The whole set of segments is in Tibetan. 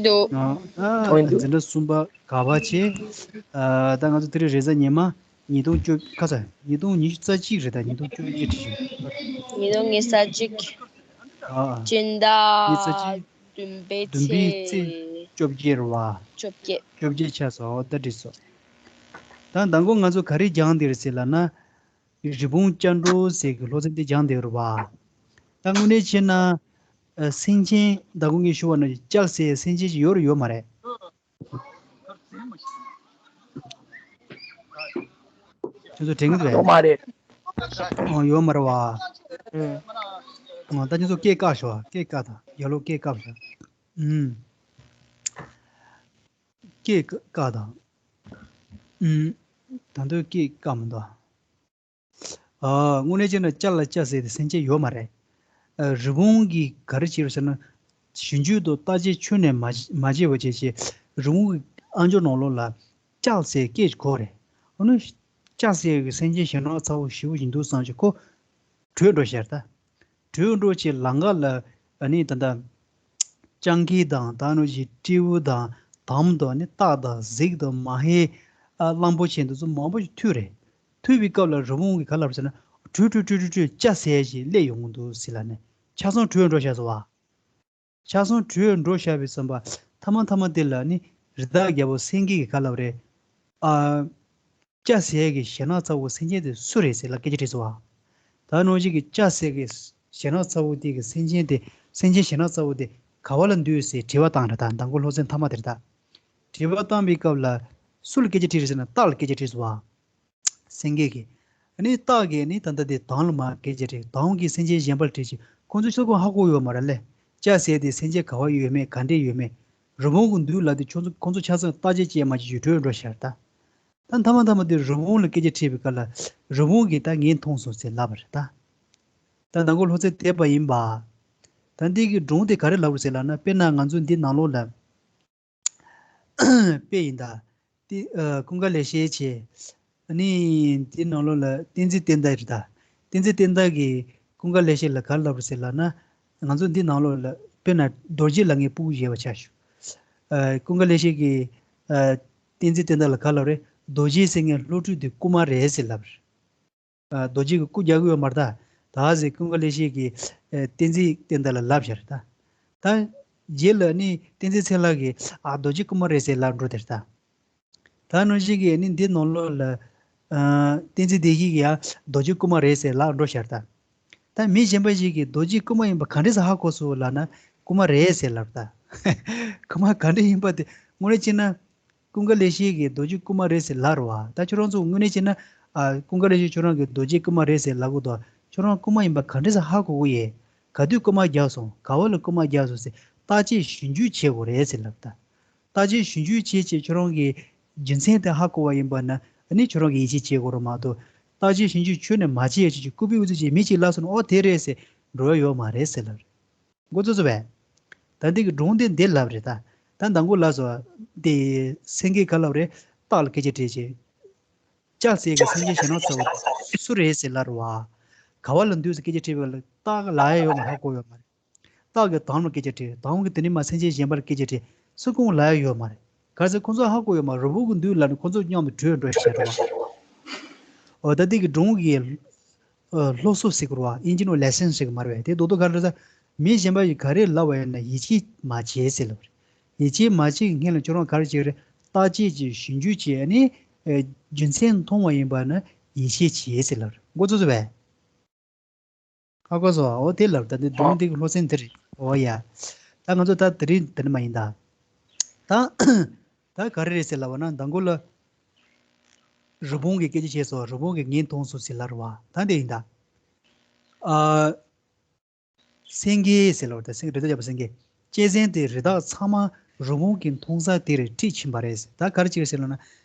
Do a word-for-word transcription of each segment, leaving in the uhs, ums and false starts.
འདུག་ཨ། ཨ། འཛིན་གྲྭ་གསུམ་པ་ག་པ་བྱས། ཨ། ད་ང་ཚོ་དེ་རིང་རེས་གཟའ་ཉི་མ་ཉིས་སྟོང་བཅུ། ཁ་ཚ། ཉིས་སྟོང་ཉི་ཤུ་རྩ་གཅིག་རེད། ད་ཉིས་སྟོང་བཅོ་བརྒྱད་བྲིས་བཞག་ཉིས་སྟོང་ཉི་ཤུ་རྩ་གཅིག་ཨ། སྤྱི་ཟླ་ཉི་ཤུ་རྩ་གཅིག་བདུན་པའི་བདུན་པའི་ཚེས། ཚེས་བཅོ་བརྒྱད་རེད་བ། བཅོ་བརྒྱད། བཅོ་བརྒྱད་ཆགས་སོང་། ད་བྲིས་སོང་། ད་མདང་དགོང་ང་ཚོ་ག་རེ་སྦྱངས་བསྡད་རེད་ཟེར་ལབ་ན། རི་བོང་ཅལ་འདྲོགས་ཟེར་གྱི་སློབ་ཚན་དེ་སྦྱངས་བསྡད་རེད་བ། ད་དངོས་གནས་བྱས་ན། ཨ། སེམས་ཅན་མདང་དགོང་ངས་ཞུ་བ་ན་ཅལ་ཟེར་སེམས་ཅན་ཞིག་ཡོད་རེད་ཡོད་མ་རེད། ཁྱོད་ཚོ་དྲན་གྱི་འདུག་ཡོད་མ་རེད། ཨོ། ཡོད་མ་རེད་བ། ཨུ། ཨོ། ད་ཁྱོད་ཚོ་སྐད་བཀག་ཤོག་སྐད་བཀག་དང་། ཡར་ལོག་སྐད་བཀག་ཤོག་ཨུམ། སྐད་བཀག་དང་། ཨུམ། ད་དུང་སྐད་བཀག་མི་འདུག་ཨ། དངོས་གནས་བྱས་ན་ཅལ་ལ་ཅལ་ཟེར་དེ་སེམས་ཅན་ཡོད་མ་རེད། ཨ། རི་བོང་གིས་ག་རེ་བྱས་རེད་ཟེར་ན། ཞིབ་འཇུག་དང་བརྟག་དཔྱད་ཁྱོན་ནས་མ་མ་བྱས་པ་བྱས་བྱས། རི་བོང་གི་ཨམ་ཅོག་ནང་ལོགས་ལ་ཅལ་ཟེར་སྐད་གོ་རེད། འོ་ན་ཅལ་ཟེར་གྱི་སེམས་ཅན་ཞེད་སྣང་ཚ་བོ་ཞེ་པོ་ཞིག་འདུག་བསམ་བྱས་ཁོ་བྲོས་འགྲོ་ཤག་ད། བྲོས་འགྲོ་བྱས་ལམ་ཁ་ལ། ཨ་ནི་ད་ལྟ་སྤྱང་ཀི་དང་། ད་ནང་བཞིན་སྤྲེའུ་དང་། དོམ་དང་། ཨ་ནི་སྟག་དང་། གཟིག་དང་། མ་ཧེ། ཨ། གླང་པོ་ཆེ་འདི་ཚོ་མང་པོ་ཞིག་ཐུག་རེད། ཐུག་པའི་སྐབས་ལ་རི་བོང་གིས་ག་ལབ་ཟེར་ན། བྲོས་བྲོས་བྲོས་བྲོས་བྲོས། ཅལ་ཟེར་ཞིག་སླེབས་ཡོང་གི་འདུག་ཟེར་ལབ་ནས་ཆ་ཚང་བྲོས་འགྲོ་ཤག་ཟེར་བ། ཆ་ཚང་བྲོས་འགྲོ་ཤག་པའི་བསམ་པ། མཐའ་མ་མཐའ་མ་དེ་ལ་ནི་རི་དྭགས་རྒྱལ་པོ་སེང་གེ་གིས་ག་ལབ་རེད། ཨ། ཅལ་ཟེར་གྱི་ཞེད་སྣང་ཚ་བོ་སེམས་ཅན་དེ་སུ་རེད་ཟེར་ལབ་སྐད་ཆ་དྲིས་སོང་བ། ད་ནང་བཞིན་གྱི་ཅལ་ཟེར་གྱི་ཞེད་སྣང་ཚ་བོ་དེ་གི་སེམས་ཅན་དེ། སེམས་ཅན་ཞེད་སྣང་ཚ་བོ་དེ་ག་བ་ལ་འདུག་ཟེར་དྲི་བ་བཏང་རེད། ད་མདང་དགོང་སློབ་ཚན་མཐའ་མ་དེ་རེད་ད། དྲི་བ་བཏང་པའི་སྐབས་ལ་སུ་ལ་སྐད་ཆ་དྲིས་རེད་ཟེར་ན། སྟག་ལ་སྐད་ཆ་དྲིས་སོང་བ། སེང་གེ་གིས། ཨ་ནི་སྟག་གིས་ནི་ད་ལྟ་དེ་དོམ་ལ་མར་སྐད་ཆ་དྲིས། དོམ་གྱིས་སེམས་ཅན་གཞན་པ་ལ་དྲིས་བྱས། ཁོང་ཚོ་ཚོ་ཁོ་ཧ་གོ་ཡོད་མ་རེད་ལེ། ཅལ་ཟེར་དེ་སེམས་ཅན་ག་བ་ཡོད་མེད། ག་འདྲས་ཡོད་མེད། རི་བོང་གི་མདུན་ལ་དེ་ཁྱོད་ཚོ། ཁོང་ཚོ་ཆ་ཚང་བརྟག་དཔྱད་བྱས་མ་བྱས་ཀྱི་བྲོས་འགྲོ་ཤག་ད། ད་མཐའ་མ་མཐའ་མ་དེ་རི་བོང་ལ་སྐད་ཆ་དྲིས་པའི་སྐབས་ལ། རི་བོང་གིས་ད་ངས་མཐོང་སོང་ཟེར་ལབ་པ་རེད་ད། ད་མདང་དགོང་སློབ་ཚན་བསྡད་པ་ཡིན་པ། ད་འདི་གི་སྒྲུང་དེ་ག་རེ་ལབ་རེད་ཟེར་ལབ་ན། དཔེར་ན་ང་ཚོ་འདི་ནང་ལོགས་ལ། དཔེ་ཡིན་ད། དེ། ཨ། ཀུན་དགའ་ལེགས་བཤད་བྱས། ཨ་ནི་དེ་ནང་ལོགས་ལ་བསྟན་འཛིན་བསྟན་དར་རེད་ད། བསྟན་འཛིན་བསྟན་དར་གྱིས་ཀུན་དགའ་ལེགས་བཤད་ལ་ག་རེ་ལབ་རེད་ཟེར་ལབ་ན། ང་ཚོ་འདི་ནང་ལོགས་ལ་དཔེར་ན་རྡོ་རྗེ་ལ་ངས་སྤུ་གུ་བཞེས་པ་ཆ་བཞག་ཨ། ཀུན་དགའ་ལེགས་བཤད་ཀྱིས། ཨ། བསྟན་འཛིན་བསྟན་དར་ལ་ག་རེ་ལབ་རེད། རྡོ་རྗེ་ཟེར་མཁན་བློ་གྲོས་དེ་རྐུན་མ་རེད་ཟེར་ལབ་རེད། ཨ། རྡོ་རྗེ་གིས་རྐུ་རྒྱག་གི་ཡོད་མ་རེད་ད། ད་ཟེར་ཀུན་དགའ་ལེགས་བཤད་ཀྱིས། ཨ། བསྟན་འཛིན་བསྟན་དར་ལ་ལབ་བཞག་རེད་ད། ད་རྗེས་ལ་ནི་བསྟན་འཛིན་ཚེ་ལྷ་གིས། ཨ། རྡོ་རྗེ་རྐུན་མ་རེད་ཟེར་ལབ་འགྲོ་དེ་རེད་ད། ད་ནང་བཞིན་གྱི་ནི་འདི་ནང་ལོགས་ལ། ཨ། བསྟན་འཛིན་བདེ་སྐྱིད་ཀྱིས་ཡང་རྡོ་རྗེ་རྐུན་མ་རེད་ཟེར་ལབ་འགྲོ་ཤག་ད། ད་མི་གཞན་པ་ཞིག་གིས་རྡོ་རྗེ་རྐུན་མ་ཡིན་པ་ག་འདྲས་སེ་ཧ་གོ་སོང་ལབ་ན། རྐུན་མ་རེད་ཟེར་ལབ་ད། རྐུན་མ་ག་འདྲས་ཡིན་པ་དེ་དངོས་གནས་བྱས་ན། ཀུན་དགའ་ལེགས་བཤད་ཀྱིས་རྡོ་རྗེ་རྐུན་མ་རེད་ཟེར་ལབ་རེད་བ། ད་ཁྱོད་རང་ཚོ་དངོས་གནས་བྱས་ན། ཨ། ཀུན་དགའ་ལེགས་བཤད་ཁྱོད་རང་གིས་རྡོ་རྗེ་རྐུན་མ་རེད་ཟེར་ལབ་གོ་དོ། ཁྱོད་རང་རྐུན་མ་ཡིན་པ་ག་འདྲས་སེ་ཧ་གོ་གི་ཡོད། ག་དུས་རྐུན་མ་རྒྱག་སོང་། ག་བ་ལ་རྐུན་མ་རྒྱག་སོང་ཟེར་བརྟག་དཔྱད་ཞིབ་འཇུག་བྱེད་དགོས་རེད་ཟེར་ལབ་ད། བརྟག་དཔྱད་ཞིབ་འཇུག་བྱས་བྱས་ཁྱོད་རང་གིས་རྒྱུ་མཚན་དེ་ཧ་གོ་བ་ཡིན་པ་ན། ཨ་ནི་ཁྱོད་རང་གིས་ཡིད་ཆེས་བྱེད་དགོས་རེད་མ་གཏོགས། བརྟག་དཔྱད་ཞིབ་འཇུག་ཁྱོན་ནས་མ་བྱས་བྱས་ཀྱི་རྐུབ་པའི་དབུ་ཚུགས་ཀྱིས་མི་གཅིག་ལབ་སོང་ན། ཨོ་དེ་རེད་ཟེར་འགྲོ་ཡ་ཡོད་མ་རེད་ཟེར་ལབ་རེད། མགོ་ཚོས་ཚོས་པས། ད་འདི་གི་སྒྲུང་དེ་འདི་ལབ་རེད་ད། ད་མདང་དགོང་ལབ་སོང་། དེ་སེང་གེས་ག་ལབ་རེད། སྟག་ལ་སྐད་ཆ་དྲིས་བྱས། ཅལ་ཟེར་གྱི་སེམས་ཅན་ཞེད་སྣང་ཚ་བོ་སུ་རེད་ཟེར་ལབ་རེད་བ། ག་བ་ལ་འདུག་ཟེར་སྐད་ཆ་དྲིས་པ་ལ་སྟག་གིས་ལབ་ཡ་ཡོད་མ་རེད། ཧ་གོ་ཡོད་མ་རེད། སྟག་གིས་དོམ་ལ་སྐད་ཆ་དྲིས། དོམ་གྱིས་དེ་ནས་མར་སེམས་ཅན་གཞན་པ་ལ་སྐད་ཆ་དྲིས། སུ་གང་ལབ་ཡ་ཡོད་མ་རེད། ག་རེ་ཟེར་ཁོང་ཚོ་ཧ་གོ་ཡོད་མ་རེད། རི་བོང་གི་མདུན་ལ་ནི་ཁོང་ཚོ་མཉམ་དུ་བྲོས་འགྲོ་ཤག་རེད་བ། འོ་ད་འདི་གི་སྒྲུང་གི། ཨ། སློབ་གསོ་ཟེར་དགོས་རེད་བ། ཨིན་ཇི་ནང་ལེ་སན་ཟེར་གི་མ་རེད་པས། དེ་རྡོག་རྡོག་ག་རེ་རེད་ཟེར། མི་གཞན་པ་ཡིས་ག་རེ་ལབ་པ་ཡིན་ན་ཡིད་ཆེས་མ་བྱེད་ཟེར་ལབ་རེད། ཡིད་ཆེས་མ་བྱེད་ཀྱི་སྔོན་ལ་ཁྱོད་རང་ག་རེ་བྱེད་ཀྱི་རེད། བརྟག་དཔྱད་ཀྱིས་ཞིབ་འཇུག་བྱས་ནས། ཨ། རྒྱུ་མཚན་མཐོང་བ་ཡིན་པ་ན་ཡིད་ཆེས་བྱེད་ཟེར་ལབ་རེད། མགོ་ཚོས་ཚོས་པས། ཧ་གོ་སོང་། འོ་དེ་ལབ་ད། འདི་སྒྲུང་འདི་གི་སློབ་ཚན་འདི་རེད། འོ་ཡ། ད་ང་ཚོ་ད་དེ་རིང་དེ་ནི་མ་ཡིན་ད། ད་ད་ག་རེ་རེད་ཟེར་ལབ་པ་ན། མདང་དགོང་ལ་རི་བོང་གིས་སྐད་ཆ་བཤད་སོང་། རི་བོང་གིས་ངས་མཐོང་སོང་ཟེར་ལབ་རེད་བ། ད་འདི་ཡིན་ད། ཨ། སེང་གེ་ཟེར་ལབ་རེད་ད། སེང་། རི་དྭགས་རྒྱལ་པོ་སེང་གེ། གཅན་གཟན་དེ་རི་དྭགས་ཚང་མ་རི་བོང་གིས་མཐོང་ས་དེར་ཁྲིད་ཕྱིན་པ་རེད་ཟེར། ད་ག་རེ་བྱས་ཟེར་ལབ་ན།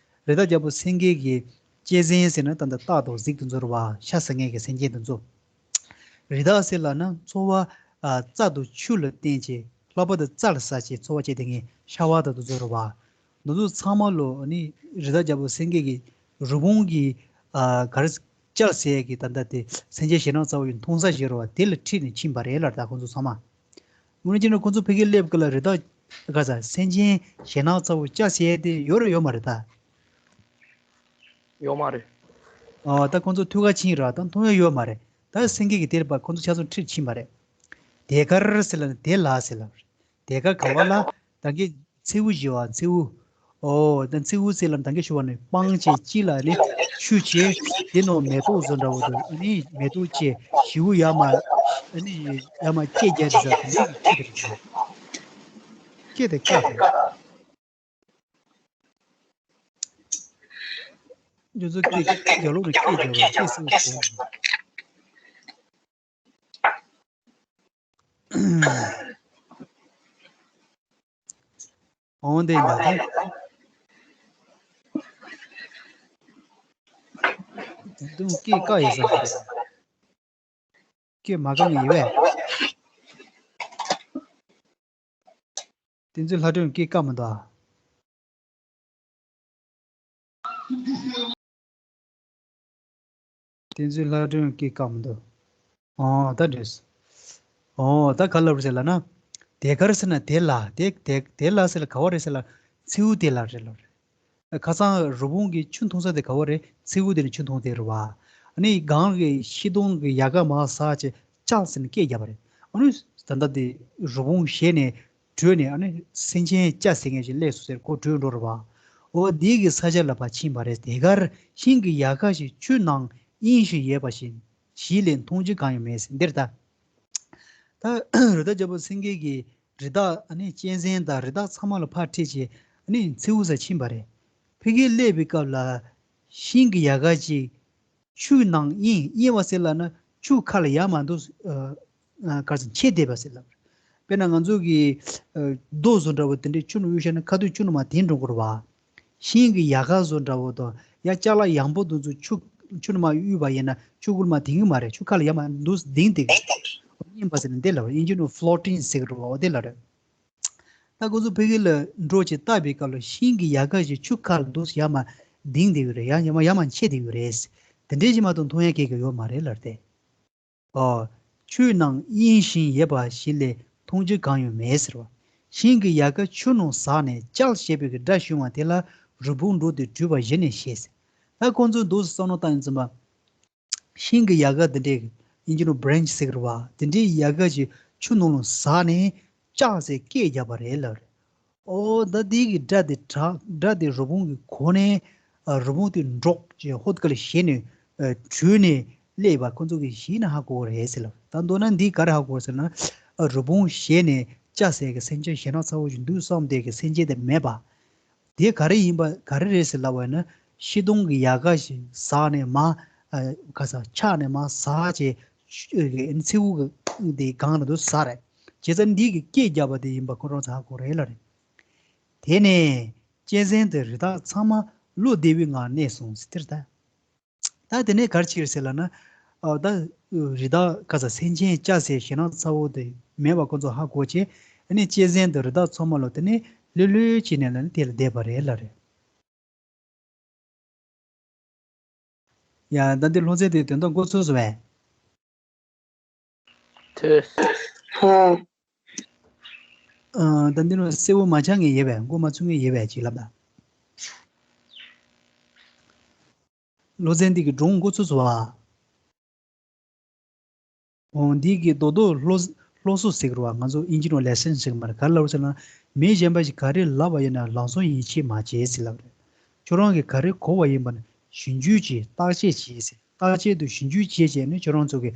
རི་དྭགས་རྒྱལ་པོ་སེང་གེ་གིས། གཅན་གཟན་ཟེར་ན་ད་ལྟ་སྟག་དང་གཟིག་དེ་ཚོ་རེད་བ། ཤ་ཟ་མཁན་གྱི་སེམས་ཅན་དེ་ཚོ། རི་དྭགས་ཟེར་ལབ་ན་འཚོ་བ། ཨ། རྩྭ་དང་ཆུ་ལ་བརྟེན་བྱས། ལྷག་པར་དུ་རྩྭ་ལ་ཟ་བྱས་འཚོ་བ་སྐྱེལ་བསྡད་མཁན་ཤ་བ་དང་དེ་ཚོ་རེད་བ། འདི་ཚོ་ཚང་མ་ལོ་ནི་རི་དྭགས་རྒྱལ་པོ་སེང་གེ་གིས་རི་བོང་གི། ཨ། ག་རེ། ཅལ་ཟེར་གྱི་ད་ལྟ་དེ་སེམས་ཅན་ཞེད་སྣང་ཚ་བོ་ཡི་མཐོང་ས་ཞིག་རེད་བ། དེ་ལ་ཁྲིད་ནས་ཕྱིན་པ་རེད་ལབ་རེད་ད། ཁོང་ཚོ་ཚང་མ། དངོས་གནས་བྱས་ན་ཁོང་ཚོ་ཕ་གིར་སླེབས་སྐབས་ལ་རི་དྭགས་ ག་ས་སེམས་ཅན་ཞེད་སྣང་ཚ་བོ་སྐྲག་ཟེར་ཡས་དེ་ཡོད་རེད་ཡོད་མ་རེད་ད། ཡོད་མ་རེད། ཨ་ད་ཁོང་ཚོ་ཐུགས་ཁ་ཕྱིན་ར་ད་མཐོང་ཡ་ཡོད་མ་རེད། ད་སེང་གེ་གི་དེར་པ་ཁོང་ཚོ་ཆ་ཚང་ཁྲིད་ཕྱིན་པ་རེད། དེ་གར་ཟེར་ལ་ནི་དེ་ལ་ཟེར་ལ། དེ་གར་ག་བ་ལ་ད་གི་མཚེའུ་བཞི་བ་མཚེའུ། ཨོ་ད་མཚེའུ་ཟེར་ལ་ད་གི་ཞུ་བ་ནི་སྤང་བྱེད་སྤྱི་ལ་ནི་ཆུ་བྱེད་དེ་ནོ་མེ་ཏོག་བཟོ་འདྲ་བོ་དུ་ཨ་ནི་མེ་ཏོག་བཅས་ཞི་བོ་ཡ་མ་ཨ་ནི་ཡ་མ་སྐད་རྒྱག་རེད་ཟེར་དེ་འདྲའི་གི་ཁྲིད་དེ་རེད། སྐད་དེ་བཀག་དེ། ཁྱོད་ཚོ་སྐད་རྒྱག་ལོག་ནས་སྐད་རྒྱག་རོགས་སྐད་སེ་བ་བྱས། འོང་དེ་འདྲ་དེ། ད་དུང་སྐད་བཀག་ཡོད་ས་རེད། སྐད་མ་བཀག་ནས་ཡོད་པས། བསྟན་འཛིན་ལྷ་སྒྲོན་སྐད་བཀག་མི་འདུག་ཨ། བསྟན་འཛིན་ལྷ་སྒྲོན་སྐད་བཀག་མི་འདུག་ཨོ་ད་འགྲིགས། ཨོ་ད་ག་ལབ་རེད་ཟེར་ལབ་ན། དེ་གར་ཟེར་ན་དེ་ལ་དེ་དེ་དེ་ལ་ཟེར་ལ་ག་བ་རེད་ཟེར་ལ་མཚེའུ་དེ་ལ་རེད་ལབ་རེད། ཁ་སང་རི་བོང་གིས་ཆུ་འཐུང་ས་དེ་ག་བ་རེད། མཚེའུ་དེ་ནས་ཆུ་འཐུང་དེ་རེད་བ། ཨ་ནི་སྒང་གི་ཤིང་སྡོང་གི་ཡལ་ག་མར་ཟག་བྱས་སྐྲག་ཟེར་ནས་སྐད་བརྒྱབ་པ་རེད། ཨ་ནི་ད་ལྟ་དེ་རི་བོང་ཞལ་ནས་བྲོས་ནས་ཨ་ནི་སེམས་ཅན་སྐྲག་ཟེར་མཁན་ཞིག་སླེབས་སོང་ཟེར་ཁོ་བྲོས་འགྲོ་རེད་བ། འོ་དེ་གི་ས་ཆ་ལ་ཕར་ཕྱིན་པ་རེད། དེ་གར་ཤིང་གི་ཡལ་ག་ཞིག་ཆུ་ནང་དབྱིངས་ཤིག་ཡོད་པ་བཞིན་ཞིག་ལས་མཐོང་རྒྱུ་གང་ཡང་མེད་ཟེར་འདིར་ད། ད་རི་དྭགས་རྒྱལ་པོ་སེང་གེ་གིས་རི་དྭགས་ཨ་ནི་གཅན་གཟན་དང་རི་དྭགས་ཚང་མ་ལ་ཕར་ཁྲིད་བྱས་ཨ་ནི་མཚེའུ་སར་ཕྱིན་པ་རེད། ཕ་གིར་སླེབས་པའི་སྐབས་ལ་ཤིང་གི་ཡལ་ག་ཅིག་ཆུ་ནང་དབྱིངས་དབྱིངས་པ་ཟེར་ལབ་ན་ཆུ་ཁ་ལ་ཡར་མར་འདུག་ཨ་ཨ་ག་རེ་ཟེར་མཆེད་བསྡད་པ་ཟེར་ལབ་རེད། དཔེར་ན་ང་ཚོ་གི་ཨ་རྡོ་བཟོ་འདྲ་བོ་དེ་འདྲའི་ཆུ་ནང་གཡུགས་བཞག་ན་ཁ་ཐུག་ཆུ་ནང་མར་ཐིམ་འགྲོ་གི་རེད་བ། ཤིང་གི་ཡལ་ག་བཟོ་འདྲ་བོ་དང་ཡང་ཅ་ལག་ཡང་པོ་དེ་ཚོ་ཆུ་ཆུ་ནང་མར་གཡུགས་པ་ཡིན་ན་ཆུ་ཁུལ་མར་ཐིམ་གི་མ་རེད། ཆུ་ཁ་ལ་ཡར་མར་འདུག་ལྡིང་བསྡད་ཀྱི་རེད། དབྱིངས་པ་ཟེར་ན་འདི་ལ་རེད། དབྱིན་ཇི་ནང་floating་ཟེར་གི་རེད་བ། འོ་དེ་ལ་རེད། ད་ཁོ་ཚོ་ཕ་གི་ལ་འགྲོ་ཅིག་བལྟ་བའི་སྐབས་ལ་ཤིང་གི་ཡལ་ག་ཞིག་ཆུ་ཁ་ལ་འདུག་ཡར་མར་ལྡིང་བསྡད་ཀྱི་རེད། ཡང་ཡར་མར་ཡར་མར་མཆེད་བསྡད་ཀྱི་རེད། དེ་འདྲའི་ཞིག་མ་གཏོགས་མཐོང་ཡ་སྐད་ཀྱི་ཡོད་མ་རེད་ལབ་སྟེ། ཨོ། ཆུའི་ནང་དབྱིངས་ཤིང་ཡོད་པ་ཞིག་ལས་མཐོང་རྒྱུ་གང་ཡང་མེད་ཟེར་བ། ཤིང་གི་ཡལ་ག་ཆུ་ནང་ཟགས་ནས་ལྕགས་ཞེས་པའི་སྒྲ་ཞུ་བ་དེ་ལ་རི་བོང་འབྲོག་དེ་གྲུས་པ་གཞི་ནས་ཤེས་ཟེར། ད་ཁོང་ཚོས་འདུག་སེ་བསམ་བློ་བཏང་ཡིན་ཙམ་པ། ཤིང་གི་ཡལ་ག་འདི་འདྲའི་དབྱིན་ཇི་ནང་branch་ཟེར་གི་རེད་བ། འདི་འདྲའི་ཡལ་ག་ཞིག་ཆུ་ནང་ལ་ཟགས་ནས་ལྕགས་ཟེར་སྐད་བརྒྱབ་པ་རེད་ལབ་རེད། ཨོ་ད་དེ་གི་སྒྲ་དེ་གྲགས་སྒྲ་དེ་རི་བོང་གི་གོ་ནས་ཨ་རི་བོང་དེ་འབྲོག་ཅེས་ཧོད་ཀ་ལ་ཞེད་ནས་ཨ་བྲོས་ནས་སླེབས་པ་ཁོ་ཚོ་གིས་གཞི་ནས་ཧ་གོ་བ་རེད་ཟེར་ལབ། ད་མདོར་ན་འདིས་ག་རེ་ཧ་གོ་བ་ཟེར་ན་ཨ་རི་བོང་ཞེད་ནས་ལྕགས་ཟེར་གི་སེམས་ཅན་ཞེད་སྣང་ཚ་བོ་ཞིག་འདུག་བསམ་བསྡད་གི་སེམས་ཅན་དེ་མེད་པ། དེ་ག་རེ་ཡིན་པ་ག་རེ་རེད་ཟེར་ལབ་པ་ཡིན་ན་ཤིང་སྡོང་གི་ཡལ་ག་ཞིག་ཟགས་ནས་མར་ཨ་ག་ས་ཆག་ནས་མར་ཟགས་བྱས་ཆུ་གི་མཚེའུ་གི་དེ་སྒང་ལ་འདུག་ཟགས་རེད། བྱས་ཙང་འདི་གི་སྐད་བརྒྱབ་པ་དེ་ཡིན་པ་ཁོ་རང་ཚོ་ཧ་གོ་རེད་ལབ་རེད། དེ་ནས་གཅན་གཟན་དང་རི་དྭགས་ཚང་མ་བློ་བདེ་བའི་ངང་གནས་སོང་ཟེར་དེ་རེད་ད། ད་དེ་ནས་ག་རེ་བྱས་རེད་ཟེར་ལབ་ན། ཨ་ད་རི་དྭགས་ག་ས་སེམས་ཅན་སྐྲག་ཟེར་ཞེད་སྣང་ཚ་བོ་དེ་མེད་པ་ཁོ་ཚོ་ཧ་གོ་བྱས། ཨ་ནི་གཅན་གཟན་དང་རི་དྭགས་ཚང་མ་ལོ་དེ་ནས་ལྷོད་ལྷོད་བྱས་ནས་ལ་ནི་དེ་ལ་བསྡད་པ་རེད་ལབ་རེད། ཡ་ད་འདི་སློབ་ཚན་དེ་དོན་དག་འགོ་ཚུགས་སོང་བས། ཐོས། ཧོ། ཨ་ད་འདི་ནི་གསལ་བོ་མ་ཆགས་ངེས་ཡོད་པས་མགོ་མ་ཚོས་ངེས་ཡོད་པས་ཅིག་ལབ་ད། སློབ་ཚན་འདི་གི་སྒྲུང་འགོ་ཚུགས་སོང་བ། འོ་འདི་གི་རྡོག་རྡོག་སློབ་སློབ་གསོ་ཟེར་གི་རེད་བ། ང་ཚོ་དབྱིན་ཇི་ནང་lesson་ཟེར་གི་མ་རེད། ག་རེ་ལབ་ཟེར་ན་མི་གཞན་པ་ཞིག་ག་རེ་ལབ་པ་ཡིན་ན་ལམ་སང་ཡིད་ཆེས་མ་བྱེད་ཟེར་ལབ་རེད། ཁྱོད་རང་གིས་ག་རེ་གོ་བ་ཡིན་པ་ན་ཞིབ་འཇུག་བྱེད། བརྟག་དཔྱད་བྱེད་ཟེར། བརྟག་དཔྱད་དུ་ཞིབ་འཇུག་བྱེད་བྱས་ནས་ཁྱོད་རང་ཚོ་གི་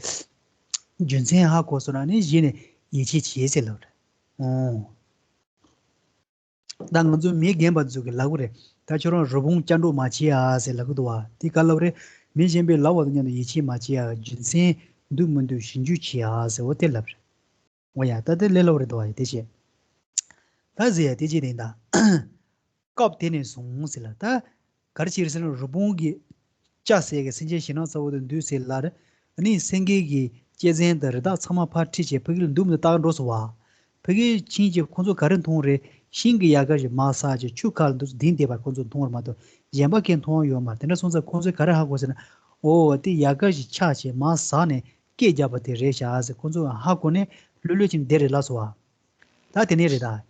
རྒྱུ་མཚན་ཧ་གོ་སོང་ན་ནི་གཞི་ནས་ཡིད་ཆེས་བྱེད་ཟེར་ལབ་རེད། འོ། ད་ང་ཚོ་མི་རྒན་པ་ཚོ་གི་ལབ་གི་རེད། ད་ཁྱོད་རང་རི་བོང་སྐྱ་འགྲོ་མ་བྱེད་ཨ་ཟེར་ལབ་གི་འདུག་བ། དེ་ག་ལབ་རེད། མི་གཞན་པའི་ལབ་པ་དང་མཉམ་དུ་ཡིད་ཆེས་མ་བྱེད་ཨ། རྒྱུ་མཚན་འདུག་མི་འདུག་ཞིབ་འཇུག་བྱེད་ཨ་ཟེར། འོ་དེ་ལབ་རེད། འོ་ཡ་ད་དེ་ལས་སླ་བོ་རེད་འདུག་བ། དེ་བྱས་ད་ཟེར་ཡ་དེ་བྱས་དེ་ད། སྐབས་དེ་ནས་བཟུང་ཟེར་ལ་ད། ག་རེ་བྱས་རེད་ཟེར་ན་རི་བོང་གི་སྐྲག་ཟེར་གི་སེམས་ཅན་ཞེད་སྣང་ཚ་བོ་དེ་འདུག་ཟེར་ལབ་རེད། ཨ་ནི་སེང་གེ་གི་གཅན་གཟན་དང་རི་དྭགས་ཚང་མ་ཕར་ཁྲིད་བྱས་ཕ་གི་ལ་འདུག་མི་འདུག་བལྟ་ག་འགྲོ་སོང་བ། ཕ་གི་ཕྱིན་བྱས་ཁོང་ཚོ་ག་རེ་མཐོང་རེད། ཤིང་གི་ཡལ་ག་ཞིག་མར་ཟགས་བྱས་ཆུ་ཁ་ལ་འདུག་ལྡིང་བསྡད་པ་ཁོང་ཚོ་མཐོང་བ་མ་གཏོགས་གཞན་པ་གས་མཐོང་བ་ཡོད་མ་རེད། དེ་འདྲ་སོང་ཙང་ཁོང་ཚོས་ག་རེ་ཧ་གོ་ཟེར་ན། ཨོ་དེ་ཡལ་ག་ཞིག་ཆག་བྱས་མར་ཟགས་ནས་སྐད་རྒྱབ་པ་དེ་རེད་ཤག་ཟེར་ཁོང་ཚོ་ཧ་གོ་ནས་ལྷོད་ལྷོད་བྱས་ནས་བསྡད་རེད་ལབ་སོང་བ། ད་དེ་ནས་རེད་ད།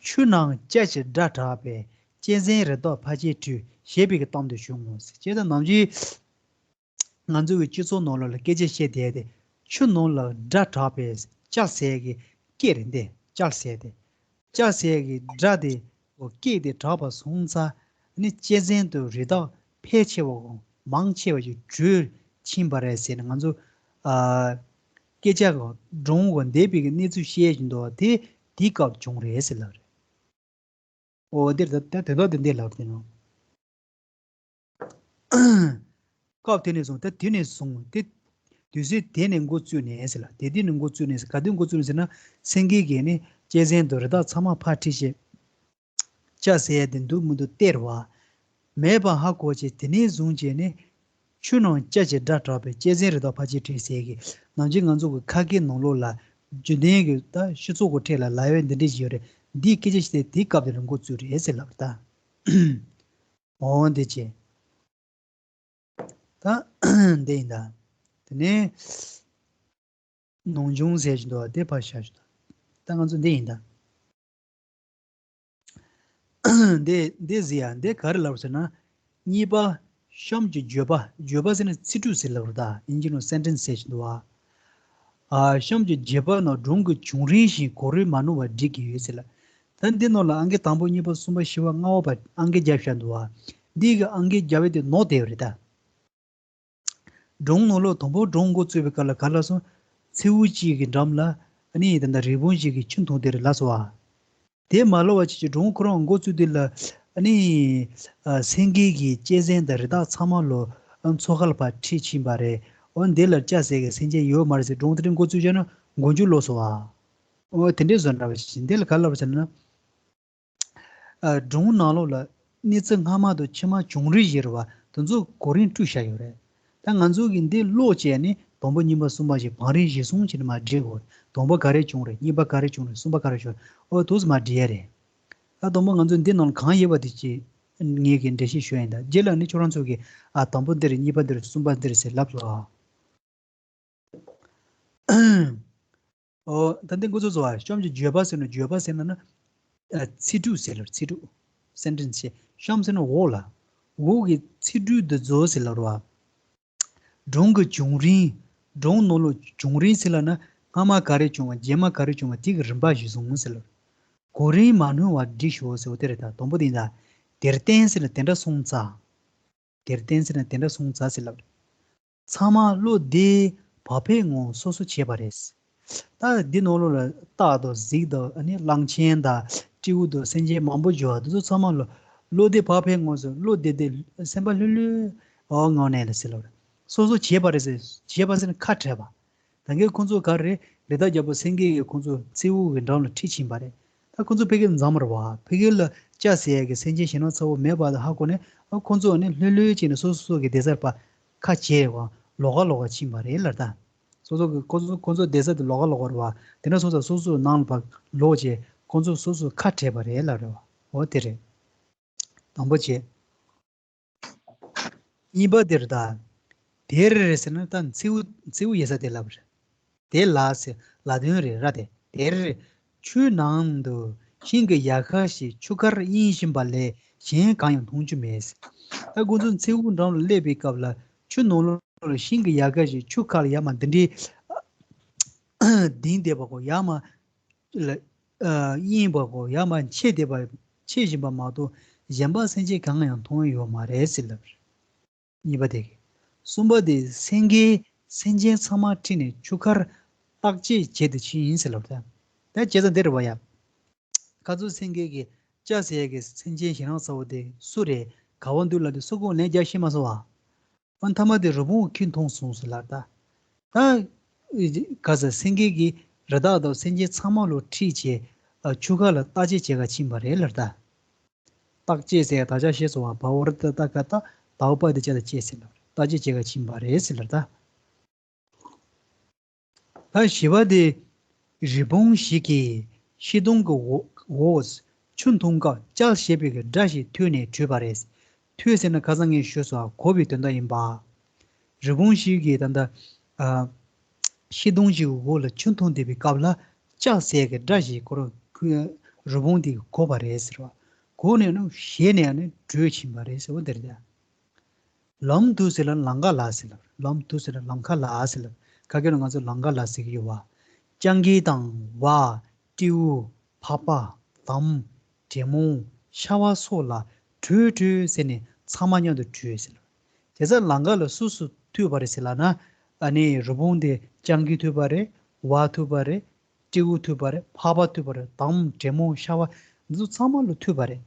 ཆུ་ནང་སྐྱ་ཀྱི་སྒྲ་གྲགས་པས་གཅན་གཟན་རི་དྭགས་ཕལ་ཆེར་བྲོས་ཞེས་པའི་གི་གཏམ་དེ་བྱུང་ངོ་ཟེར། བྱས་ཙང་ནམ་རྒྱུན་ང་ཚོ་གི་སྤྱི་ཚོགས་ནང་ལོགས་ལ་སྐད་ཆ་བཤད་བསྡད་དེ། ཆུ་ནང་ལ་སྒྲ་གྲགས་པས་ལྕགས་ཟེར་གི་སྐད་རེད་འདི། ལྕགས་ཟེར་དེ། ལྕགས་ཟེར་གི་སྒྲ་དེ་འོ་སྐད་དེ་གྲགས་པ་སོང་ཙང་ནི་གཅན་གཟན་དང་རི་དྭགས་ཕལ་ཆེ་བ་གོ་མང་ཆེ་བ་ཞིག་བྲོས་ཕྱིན་པ་རེད་ཟེར་ནས་ང་ཚོ་ཨ་སྐད་ཆ་གོ་སྒྲུང་གོ་འདས་པའི་གི་གནས་ཚུལ་བཤད་བཞིན་འདུག་བ། དེ་དེའི་སྐབས་བྱུང་རེད་ཟེར་ལབ་རེད། འོ་དེར་ད་ད་དེ་དག་དེ་འདས་ལབ་དེ་ནོ། སྐབས་དེ་ནས་བཟུང་ད་དེ་ནས་བཟུང་དེ་དུས་ཚོད་དེ་ནས་འགོ་བཙུགས་ནས་ཟེར་ལ། དེ་དུས་ནས་འགོ་བཙུགས་ནས་ཟེར། ག་དུས་འགོ་བཙུགས་ནས་ཟེར་ན། སེང་གེ་གིས་ནི་གཅན་གཟན་དང་རི་དྭགས་ཚང་མ་ཕར་ཁྲིད་བྱས། ལྕགས་ཟེར་ཡ་དེ་འདུག་མི་འདུག་སྟེར་བ་མེད་པ་ཧ་གོ་བྱས། དེ་ནས་བཟུང་བྱས་ནས་ཆུ་ནང་ལྕགས་ཀྱི་སྒྲ་གྲགས་པས་གཅན་གཟན་རི་དྭགས་ཕལ་ཆེར་བྲོས་ཟེར་གི། ནམ་རྒྱུན་ང་ཚོ་གི་ཁ་སྐད་ནང་ལོགས་ལ་རྒྱུན་ལྡན་གྱི་ད་སྤྱི་ཚོགས་ཀྱི་ཐད་ལ་ལབ་ཡ་འདི་འདྲ་ཞིག་ཡོད་རེད། འདིའི་སྐད་ཆ་ཞིག་དེ་དེའི་སྐབས་དེ་ལ་འགོ་བཙུགས་རེད་ཟེར་ལབ་ད། འོ་འདི་བྱས། ད་འདི་ཡིན་ད། དེ་ནས་ནང་སྦྱོང་ཟེར་གྱི་འདུག་བ། དེ་ཕར་བཞག་ཞུ་ད། ད་ང་ཚོ་འདི་ཡིན་ད། འདི་འདི་ཟེར་ཡ་འདི་ག་རེ་ལབ་ཟེར་ན། གཉིས་པ་གཤམ་གྱི་བརྗོད་པ། བརྗོད་པ་ཟེར་ན་ཚིག་འབྲུ་ཟེར་ལབ་རེད་ད། དབྱིན་ཇི་ནང་སེན་ཊེན་སི་ཟེར་གྱི་འདུག་བ། ཨ་གཤམ་གྱི་བརྗོད་པ་ནང་སྒྲུང་གི་བྱུང་རིམ་བཞིན་གོ་རིམ་མ་ནོར་བར་སྒྲིག་གི་ཡོད་ཟེར་ལ། ད་འདི་ནང་ལ་ཨང་ཀི་དང་པོ་གཉིས་པ་གསུམ་པ་བཞི་པ་ལྔ་པ་བར་ཨང་ཀི་བརྒྱབ་བཞག་འདུག་བ། འདི་གི་ཨང་ཀི་བརྒྱབ་པ་དེ་ནོར་བསྡད་ཡོད་རེད་ད། སྒྲུང་ནང་ལོགས་དང་པོ་སྒྲུང་འགོ་བཙུགས་པའི་སྐབས་ལ་ག་ལབ་སོང་། མཚེའུ་གཅིག་གི་འགྲམ་ལ་ཨ་ནི་ད་ལྟ་རི་བོང་གཅིག་གིས་ཆུ་འཐུང་དེ་རེད་ལབ་སོང་བ། དེ་མ་ལབ་པ་བྱས་ཀྱི་སྒྲུང་ཁོ་རང་འགོ་བཙུགས་དུས་ལ་ཨ་ནི་ཨ་སེང་གེ་གིས་གཅན་གཟན་དང་རི་དྭགས་ཚང་མ་ལོ་ཨ་མཚོ་ཁ་ལ་ཕར་ཁྲིད་ཕྱིན་པ་རེད། འོ་འདི་ལ་ལྕགས་ཟེར་གི་སེམས་ཅན་ཡོད་མ་རེད་ཟེར་སྒྲུང་དེ་འདྲ་འགོ་བཙུགས་བྱས་ན་མགོ་མཇུག་ལོག་སོང་བ། འོ་དེ་འདྲའི་བཟོ་འདྲ་བ་ཞིག་འདི་ལ་ག་ལབ་པ་བྱས་ན། ཨ་སྒྲུང་ནང་ལོགས་ལ་གནས་ཚུལ་སྔ་མ་དང་ཕྱི་མ་བྱུང་རིམ་བཞི་རེད་བ། དེ་ཚོ་གོ་རིམ་བསྲུབས་བཞག་ཡོད་རེད། ད་ང་ཚོ་གིས་འདི་ཀློག་བྱས་ནས་དང་པོ་གཉིས་པ་གསུམ་པ་ཞིག་བང་རིམ་གཞིར་བཟུང་བྱས་ནས་མར་འབྲི་དགོས། དང་པོ་ག་རེ་བྱུང་རེད། གཉིས་པ་ག་རེ་བྱུང་རེད། གསུམ་པ་ག་རེ་བྱུང་རེད། འོ་དུས་མར་འབྲི་ཡ་རེད། ད་དང་པོ་ང་ཚོ་འདི་ནང་ལ་གང་ཡོད་པ་དེ་ཅིག་ངེད་ཀྱིས་འགྲེལ་བཤད་ཞུ་ཡ་ཡིན། ད་རྗེས་ལ་ནི་ཁྱོད་རང་ཚོ་གིས་ཨ་དང་པོ་འདི་རེད། གཉིས་པ་འདི་རེད། གསུམ་པ་འདི་རེད་ཟེར་ལབ་སོང་ཨ། ཨོ། ད་འདི་འགོ་ཚུགས་སོང་བ། གཤམ་གྱི་བརྗོད་པ་ཟེར་ན། བརྗོད་པ་ཟེར་ན་ན། ཨ་ཚིག་འབྲུ་ཟེར་ལ། ཚིག་འབྲུ། སེན་ཊེན་སི་བྱས། གཤམ་ཟེར་ན་འོག་ལ། འོག་གི་ཚིག་འབྲུ་འདི་ཚོ་ཟེར་ལ་རོ། སྒྲུང་གི་བྱུང་རིམ། སྒྲུང་ནང་ལོགས་བྱུང་རིམ་ཟེར་ལ་ན། སྔ་མ་ག་རེ་བྱུང་བ། རྗེས་མ་ག་རེ་བྱུང་བ། དེ་གི་རིམ་པ་གཞིར་བཟུང་ཟེར་ལ། གོ་རིམ་མ་ནོར་བར་སྒྲིག་ཤོག་ཟེར་བ་དེ་རེད། ད་དང་པོ་དེ་ཡིན་ད། དེར་བརྟེན་ཟེར་ན་དེ་འདྲ་སོང་ཙང་། དེར་བརྟེན་ཟེར་ན་དེ་འདྲ་སོང་ཙང་ཟེར་ལབ་རེད། ཚང་མ་བློ་བདེ་བག་ཕེབས་ངང་སོ་སོ་བྱས་པ་རེད། ད་འདི་ནང་ལོགས་ལ་སྟག་དང་གཟིག་དང་ཨ་ནི་གླང་ཆེན་དང་སྤྲེའུ་དང་སེམས་ཅན་མང་པོ་བྱུང་བ་དེ་ཚོ་ཚང་མ་ལ་བློ་བདེ་བག་ཕེབས་ངང་སོ་བློ་བདེ་བདེ་སེམས་པ་ལྷོད་ལྷོད་ངང་ནས་ལ་ཟེར་ལབ་རེད། སོ་སོ་བྱས་པ་རེད་ཟེར། བྱས་པ་ཟེར་ན་ཁ་བྲལ་བ། ད་གིན་ཁོང་ཚོ་ག་རེ་རེད། རི་དྭགས་རྒྱལ་པོ་སེང་གེ་གིས་ཁོང་ཚོ་མཚེའུ་གི་འགྲམ་ལ་ཁྲིད་ཕྱིན་པ་རེད། ད་ཁོང་ཚོ་ཕ་གིར་འཛོམས་རེད་བ། ཕ་གིར་ལ་ལྕགས་ཟེར་ཡ་གི་སེམས་ཅན་ཞེད་སྣང་ཚ་བོ་མེད་པ་ལ་ཧ་གོ་ནས། ཨ་ཁོང་ཚོ་ནི་ལྷོད་ལྷོད་བྱས་ནས་སོ་སོ་སོ་གི་བསྡད་སར་ཕར་ཁ་བྱས་བ། ལོགས་ཀ་ལོགས་ཀ་ཕྱིན་པ་རེད་ལབ་རེད་ད། སོ་སོ་གི་ཁོང་ཚོ་ཁོང་ཚོ་བསྡད་ས་དེ་ལོགས་ཀ་ལོགས་ཀ་རེད་བ། དེ་འདྲ་སོང་ཙང་སོ་སོ་ནང་ལ་ཕར་ལོག་བྱས་ཁོང་ཚོ་སོ་སོ་ཁ་བྲལ་བ་རེད་ལབ་རེད་བ། འོ་དེ་རེད། དང་པོ་བྱས། གཉིས་པ་དེར་ད། དེར་ཟེར་ན་ད་མཚེའུ་མཚེའུ་ཡོད་ས་དེ་ལབ་རེད། དེ་ལ་ཟེར་ལ་དོན་རེད་ར་དེ། དེར་ཆུའི་ནང་དུ་ཤིང་གི་ཡལ་ག་ཞིག་ཆུ་ཁར་གཡེང་བཞིན་པ་ལས་གཞན་གང་ཡང་མཐོང་རྒྱུ་མེད་ཟེར། ད་ཁོང་ཚོ་མཚེའུ་འགྲམ་ལ་སླེབས་པའི་སྐབས་ལ་ཆུ་ནང་ལོགས་ལ་ཤིང་གི་ཡལ་ག་ཞིག་ཆུ་ཁ་ལ་ཡར་མར་འདི་འདྲའི་ལྡིང་བསྡད་པ་གོ་ཡར་མར་ལ་གཡེང་བ་གོ་ཡར་མར་མཆེད་བསྡད་པ་མཆེད་བཞིན་པ་མ་གཏོགས་གཞན་པ་སེམས་ཅན་གང་ཡང་མཐོང་ཡོད་མ་རེད་ཟེར་ལབ་རེད། གཉིས་པ་དེ་གི། གསུམ་པ་དེ་སེང་གེས་སེམས་ཅན་ཚང་མ་ཁྲིད་ནས་ཆུ་ཁར་བརྟག་དཔྱད་བྱེད་དུ་ཕྱིན་ཡིན་ཟེར་ལབ་རེད། ད་བྱས་ཙང་འདི་རེད་བ་ཡ། ཁ་ཚུར་སེང་གེ་གིས་ལྕགས་ཟེར་ཡ་གི་སེམས་ཅན་ཞེད་སྣང་ཚ་བོ་དེ་སུ་རེད། ག་བ་འདུག་ལབ་དུས་སུ་གང་ལན་རྒྱག་ཤེས་མ་སོང་བ། ཨ་མཐའ་མ་དེ་རི་བོང་ཁྱོད་མཐོང་སོང་ཟེར་ལབ་རེད་ད། ད་ག་ས་སེང་གེ་གིས་རི་དྭགས་དང་སེམས་ཅན་ཚང་མ་ལོ་ཁྲིད་བྱས་ཨ་ཆུ་ཁ་ལ་བརྟག་དཔྱད་བྱེད་ག་ཕྱིན་པ་རེད་ལབ་རེད་ད། བརྟག་དཔྱད་ཟེར་ཡ་ད་ཆ་ཤེས་སོང་བ། བ་འོ་རི་ཏ་བཏགས་ཀ་བཏགས། ད་འོག་པ་དེ་ཅ་ད་དཔྱད་ཟེར་ལ། བརྟག་དཔྱད་བྱེད་ག་ཕྱིན་པ་རེད་ཟེར་ལ་ད། ད་བཞི་པ་དེ། རི་བོང་ཞིག་གིས་ཤིང་སྡོང་གི་འོག་འོག་ཆུ་འཐུང་སྐབས་ལྕགས་ཞེས་པའི་གི་སྒྲ་ཞིག་ཐོས་ནས་བྲོས་པ་རེད། ཐོས་ཟེར་ན་ཁ་སང་ངས་ཞུས་སོང་བ། གོ་བའི་དོན་དག་ཡིན་པ། རི་བོང་ཞིག་གིས་ད་ལྟ་ཨ་ཤིང་སྡོང་ཞིག་གི་འོག་ལ་ཆུ་འཐུང་བསྡད་པའི་སྐབས་ལ་ལྕགས་ཟེར་གི་སྒྲ་ཞིག་ཁོ་རང་ཁོའི་ རི་བོང་དེ་གིས་གོ་བ་རེད་ཟེར་བ། གོ་ནས་ནི་ཞེད་ནས་ནི་བྲོས་ཕྱིན་པ་རེད་ཟེར་བ་འདིར་ད། ལམ་དུ་ཟེར་ལ་ལམ་ཁ་ལ་ཟེར་ལ། ལམ་དུ་ཟེར་ལ་ལམ་ཁ་ལ་ཟེར་ལ། ཁ་སྐད་ནང་ང་ཚོ་ལམ་ཁ་ལ་ཟེར་གྱི་ཡོད་བ། སྤྱང་ཀི་དང་ཝ། སྤྲེའུ། ཕག་པ། དམ། དྲེད་མོང་། ཤ་བ་སོགས་ལ་བྲོས་བྲོས་ཟེར་ནས་ཚང་མ་མཉམ་དུ་བྲོས་ཟེར་ལ། བྱས་ཙང་ལམ་ཁ་ལ་སུ་སུ་ཐུག་པ་རེད་ཟེར་ལ་ན། ཨ་ནི་རི་བོང་དེ་སྤྱང་ཀི་ཐུག་པ་རེད། ཝ་ཐུག་པ་རེད། སྤྲེའུ་ཐུག་པ་རེད། ཕག་པ་ཐུག་པ་རེད། དམ། དྲེད་མོང་། ཤ་བ། འདི་ཚོ་ཚང་མ་ལ་ཐུག་པ་རེད།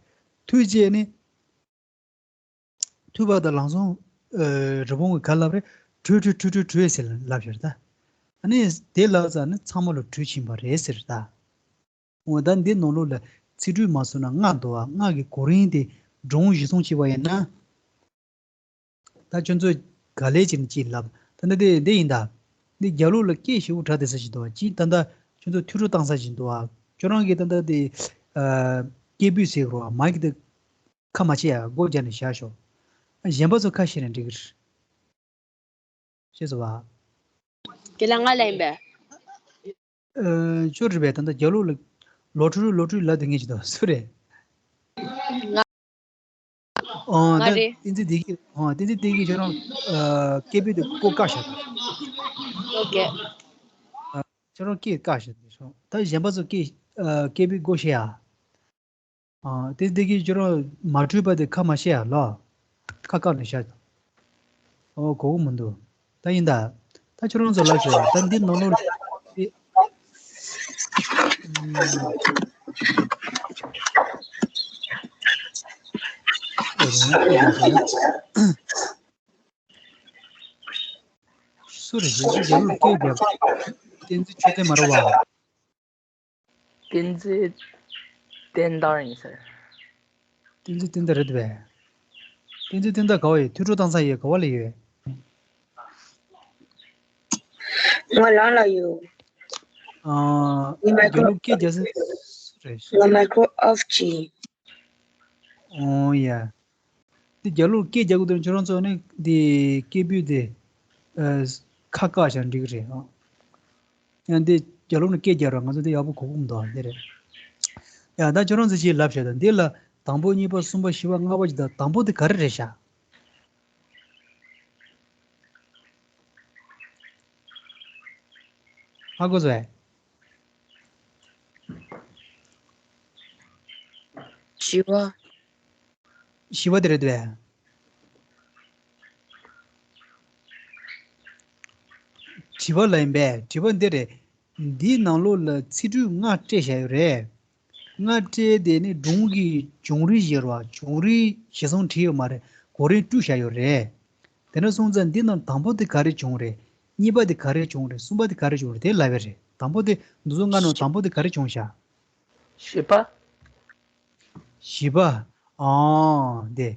ཐུག་རྗེས་ནི། ཐུག་པ་དང་ལམ་སང་། ཨ། རི་བོང་གིས་ག་ལབ་རེད། བྲོས་བྲོས་བྲོས་བྲོས་བྲོས་ཟེར་ལབ་ཤར་ད། ཨ་ནི་དེ་ལབ་ཙང་ནི་ཚང་མ་ལ་བྲོས་ཕྱིན་པ་རེད་ཟེར་ད། འོ་ད་འདི་ནང་ལོགས་ལ་ཚིག་འབྲུ་མ་བཟོས་ན་ལྔ་འདུག་བ། ལྔ་གི་གོ་རིམ་དེ་སྒྲུང་གཞིར་བཟུང་བྱས་པ་ཡིན་ན། ད་ཁྱོད་ཚོས་ག་ལེར་བྱས་ནས་ཅིག་ལབ། ད་ལྟ་དེ་འདི་ཡིན་ད། འདི་རྒྱབ་ལོགས་ལ་སྐད་ཞེ་པོ་གྲགས་བསྡད་ས་ཞིག་འདུག་བ། ཅིག་ད་ལྟ་ཁྱོད་ཚོ་ཐུགས་སྤྲོ་བཏང་ས་ཞིག་འདུག་བ། ཁྱོད་རང་གིས་ད་ལྟ་དེ། ཨ། སྐད་འབོད་ཟེར་དགོས་རེད་བ། མའིག་དེ་ཁ་མ་ཕྱེ་ཡ། སྒོ་བརྒྱབ་ནས་བཞག་ཤོག་གཞན་པ་ཚོ་ཁ་ཕྱེ་ན་འགྲིག་གི་རེད། ཤེས་སོང་བ། ཁྱེད་ལ་ང་ལ་ཡིན་པས། ཨ། ཅོ་རེད་པས། ད་ལྟ་རྒྱབ་ལོགས་ལ་ལོ་ཕྲུག་ལོ་ཕྲུག་ལབ་དེ་ངས་ཅི་དང་སུ་རེད། ང་། ཨ། ང་ད་རེད། བསྟན་འཛིན་བདེ་སྐྱིད། ཨ། བསྟན་འཛིན་བདེ་སྐྱིད་ཁྱོད་རང་། ཨ། སྐད་འབོད་དེ་སྒོ་བཀག་བཞག་དང་། ཨོ་ཀེ། ཨ། ཁྱོད་རང་སྐད་བཀག་བཞག་དང་། ད་གཞན་པ་ཚོ་སྐད། ཨ། སྐད་འབོད་སྒོ་ཕྱེ་ཡ། ཨ། དེ་བདེ་སྐྱིད་ཁྱོད་རང་མ་གྲོས་པ་དེ་ཁ་མ་བཤད་ཡ་ལོ། ཁ་བཀག་ནས་བཞག་ཨོ། གོ་གི་མི་འདུག་ད་ཡིན་ད། ད་ཁྱོད་རང་ཚོ་ལབ་ཤོག་ད་འདི་ནང་ལོགས་ལ། སུ་རེད། གཞན་པ་རྒྱབ་ལོགས་སྐད་རྒྱབ། བསྟན་འཛིན་ཆོས་ལྡན་མ་རེད་བ། བསྟན་འཛིན་བསྟན་དར་ཡིན་ཟེར། བསྟན་འཛིན་བསྟན་དར་རེད་པས། བསྟན་འཛིན་བསྟན་དར་ག་བ་ཡོད། ཐུགས་སྤྲོ་བཏང་ས་ཡོད། ག་བ་ལ་ཡོད། ང་ལང་ལ་ཡོད། ཨ། ངའི་མའི་ཀོ། རྒྱབ་ལོགས་སྐད་རྒྱག་ས་སུ་རེད། ང་མའི་ཀོ་ཨོཕ་བྱས། ཨོ་ཡ། འདི་རྒྱབ་ལོགས་སྐད་རྒྱག་གི་འདུག་ཁྱོད་རང་ཚོ་ནི་འདི་སྐད་འབོད་དེ། ཨ། ཁ་བཀག་བཞག་འགྲིག་གི་རེད་ཨ། ཡང་འདི་རྒྱབ་ལོགས་ནས་སྐད་རྒྱག་རོགས། ང་ཚོ་འདི་ཡག་པོ་གོ་གི་མི་འདུག་ཨ། འདི་རེད། ཡ་ད་ཁྱོད་རང་ཚོ་ཅིག་ལབ་ཤག་ད་འདི་ལ་དང་པོ་གཉིས་པ་གསུམ་པ་བཞི་པ་ལྔ་པ་ཅིག་ད་དང་པོ་དེ་ག་རེ་རེད་ཤག་ཧ་གོ་སོང་ངས། བཞི་པ། བཞི་པ་དེ་རེད་དེ། དྲི་བ་ལ་ཡིན་པས། དྲི་བ་འདི་རེད། འདིའི་ནང་ལོགས་ལ་ཚིག་འབྲུ་ལྔ་སྤྲད་བཞག་ཡོད་རེད། ལྔ་སྤྲད་དེ་ནི་སྒྲུང་གི་བྱུང་རིམ་ཞིག་རེད་བ། བྱུང་རིམ་ཞིག་སོང་བྲིས་ཡོད་མ་རེད། གོ་རིམ་བསྐྲུན་བཞག་ཡོད་རེད། དེ་འདྲ་སོང་ཙང་འདི་ནང་དང་པོ་དེ་ག་རེ་བྱུང་རེད། གཉིས་པ་དེ་ག་རེ་བྱུང་རེད། གསུམ་པ་དེ་ག་རེ་བྱུང་རེད། དེ་ལབ་པ་རེད། དང་པོ་དེ་འདི་ཚོ་ལྔ་ནང་དང་པོ་དེ་ག་རེ་བྱུང་ཤག་བཞི་པ། བཞི་པ། ཨང་། དེ།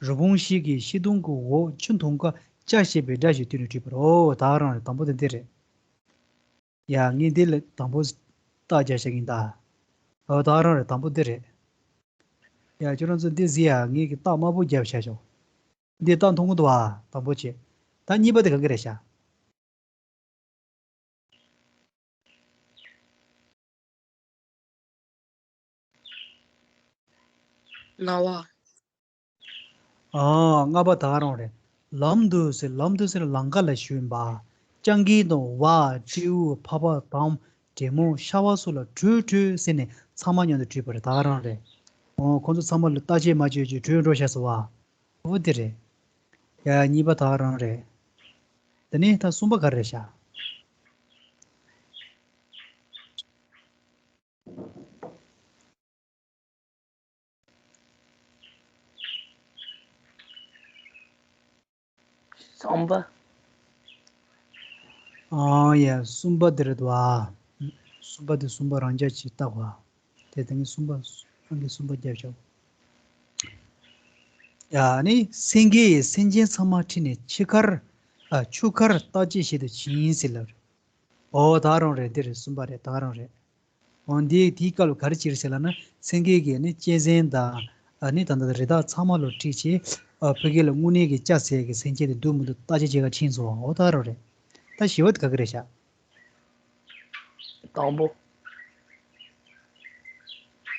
རི་བོང་ཞིག་གིས་ཤིང་སྡོང་གི་འོག་ཆུ་འཐུང་སྐབས་ལྕགས་ཞེས་པའི་སྒྲ་ཞིག་ཐོས་ནས་བྲིས་པ་རེད། ཨོ་ད་ག་རང་རེད། དང་པོ་དེ་འདི་རེད། ཡ་ངས་འདི་ལ་དང་པོ་རྟགས་རྒྱག་བཞག་གི་ཡིན་ད། ཨོ་ད་ག་རང་རེད། དང་པོ་འདི་རེད། ཡ་ཁྱོད་རང་ཚོ་འདི་གཟིགས་ཡ། ངས་ཀྱི་རྟགས་དམར་པོ་བརྒྱབ་བཞག་ཤག་འདི་རྟགས་མཐོང་གི་འདུག་ཨ། དང་པོ་བྱས། ད་གཉིས་པ་དེ་ག་གི་རེད་ཤག་རྣ་བ། ཨ། ལྔ་པ་ད་ག་རང་རེད། ལམ་དུ་ཟེར། ལམ་དུ་ཟེར་ལམ་ཁ་ལ་ཞུགས་ཡིན་པ། སྤྱང་ཀི་དང་ཝ། སྤྲེའུ། ཕག་པ། དམ། དྲེད་མོང་། ཤ་བ་སོགས་ལ་བྲོས་བྲོས་ཟེར་ནས་ཚང་མ་མཉམ་དུ་བྲིས་པ་རེད། ད་ག་རང་རེད། ཨོ་ཁོང་ཚོ་ཚང་མ་ལ་བརྟག་དཔྱད་མ་བྱས་ཀྱི་བྲོས་འགྲོ་ཤག་ཟེར་བ། ཨོ་དེ་རེད། ཡ་གཉིས་པ་ད་ག་རང་རེད། དེ་ནས་ད་གསུམ་པ་ག་རེ་རེད་ཤག་གསུམ་པ། ཨ་ཡ་གསུམ་པ་དེ་རེད་བ། གསུམ་པ་དེ་གསུམ་པ་རང་འཇགས་ཅིག་བཏགས་པ། དེ་དེ་ནི་གསུམ་པ། རང་གི་གསུམ་པ་རྒྱབ་ཤོག་ཡ་ནི་སེང་གེ་ཡིས་སེམས་ཅན་ཚང་མ་ཁྲིད་ནས་ཆུ་ཁར། ཨ་ཆུ་ཁར་བརྟག་དཔྱད་བྱེད་དུ་ཕྱིན་ཟེར་ལབ་རེད། ཨོ་ད་ག་རང་རེད། འདི་རེད། གསུམ་པ་རེད། ད་ག་རང་རེད། འོ་འདིའི་དེའི་སྐབས་ལ་ག་རེ་བྱས་རེད་ཟེར་ལབ་ན། སེང་གེ་གིས་ནི་གཅན་གཟན་དང་། ཨ་ནི་ད་ལྟ་རི་དྭགས་ཚང་མ་ལ་ཁྲིད་བྱས། ཨ་ཕ་གི་ལ་དངོས་གནས་ཀྱི་ལྕགས་ཟེར་གྱི་སེམས་ཅན་དེ་འདུག་མི་འདུག་བརྟག་དཔྱད་བྱེད་ག་ཕྱིན་སོང་བ། འོ་ད་ག་རང་རེད། ད་བཞི་པ་དེ་ག་གི་རེད་ཤག་དང་པོ།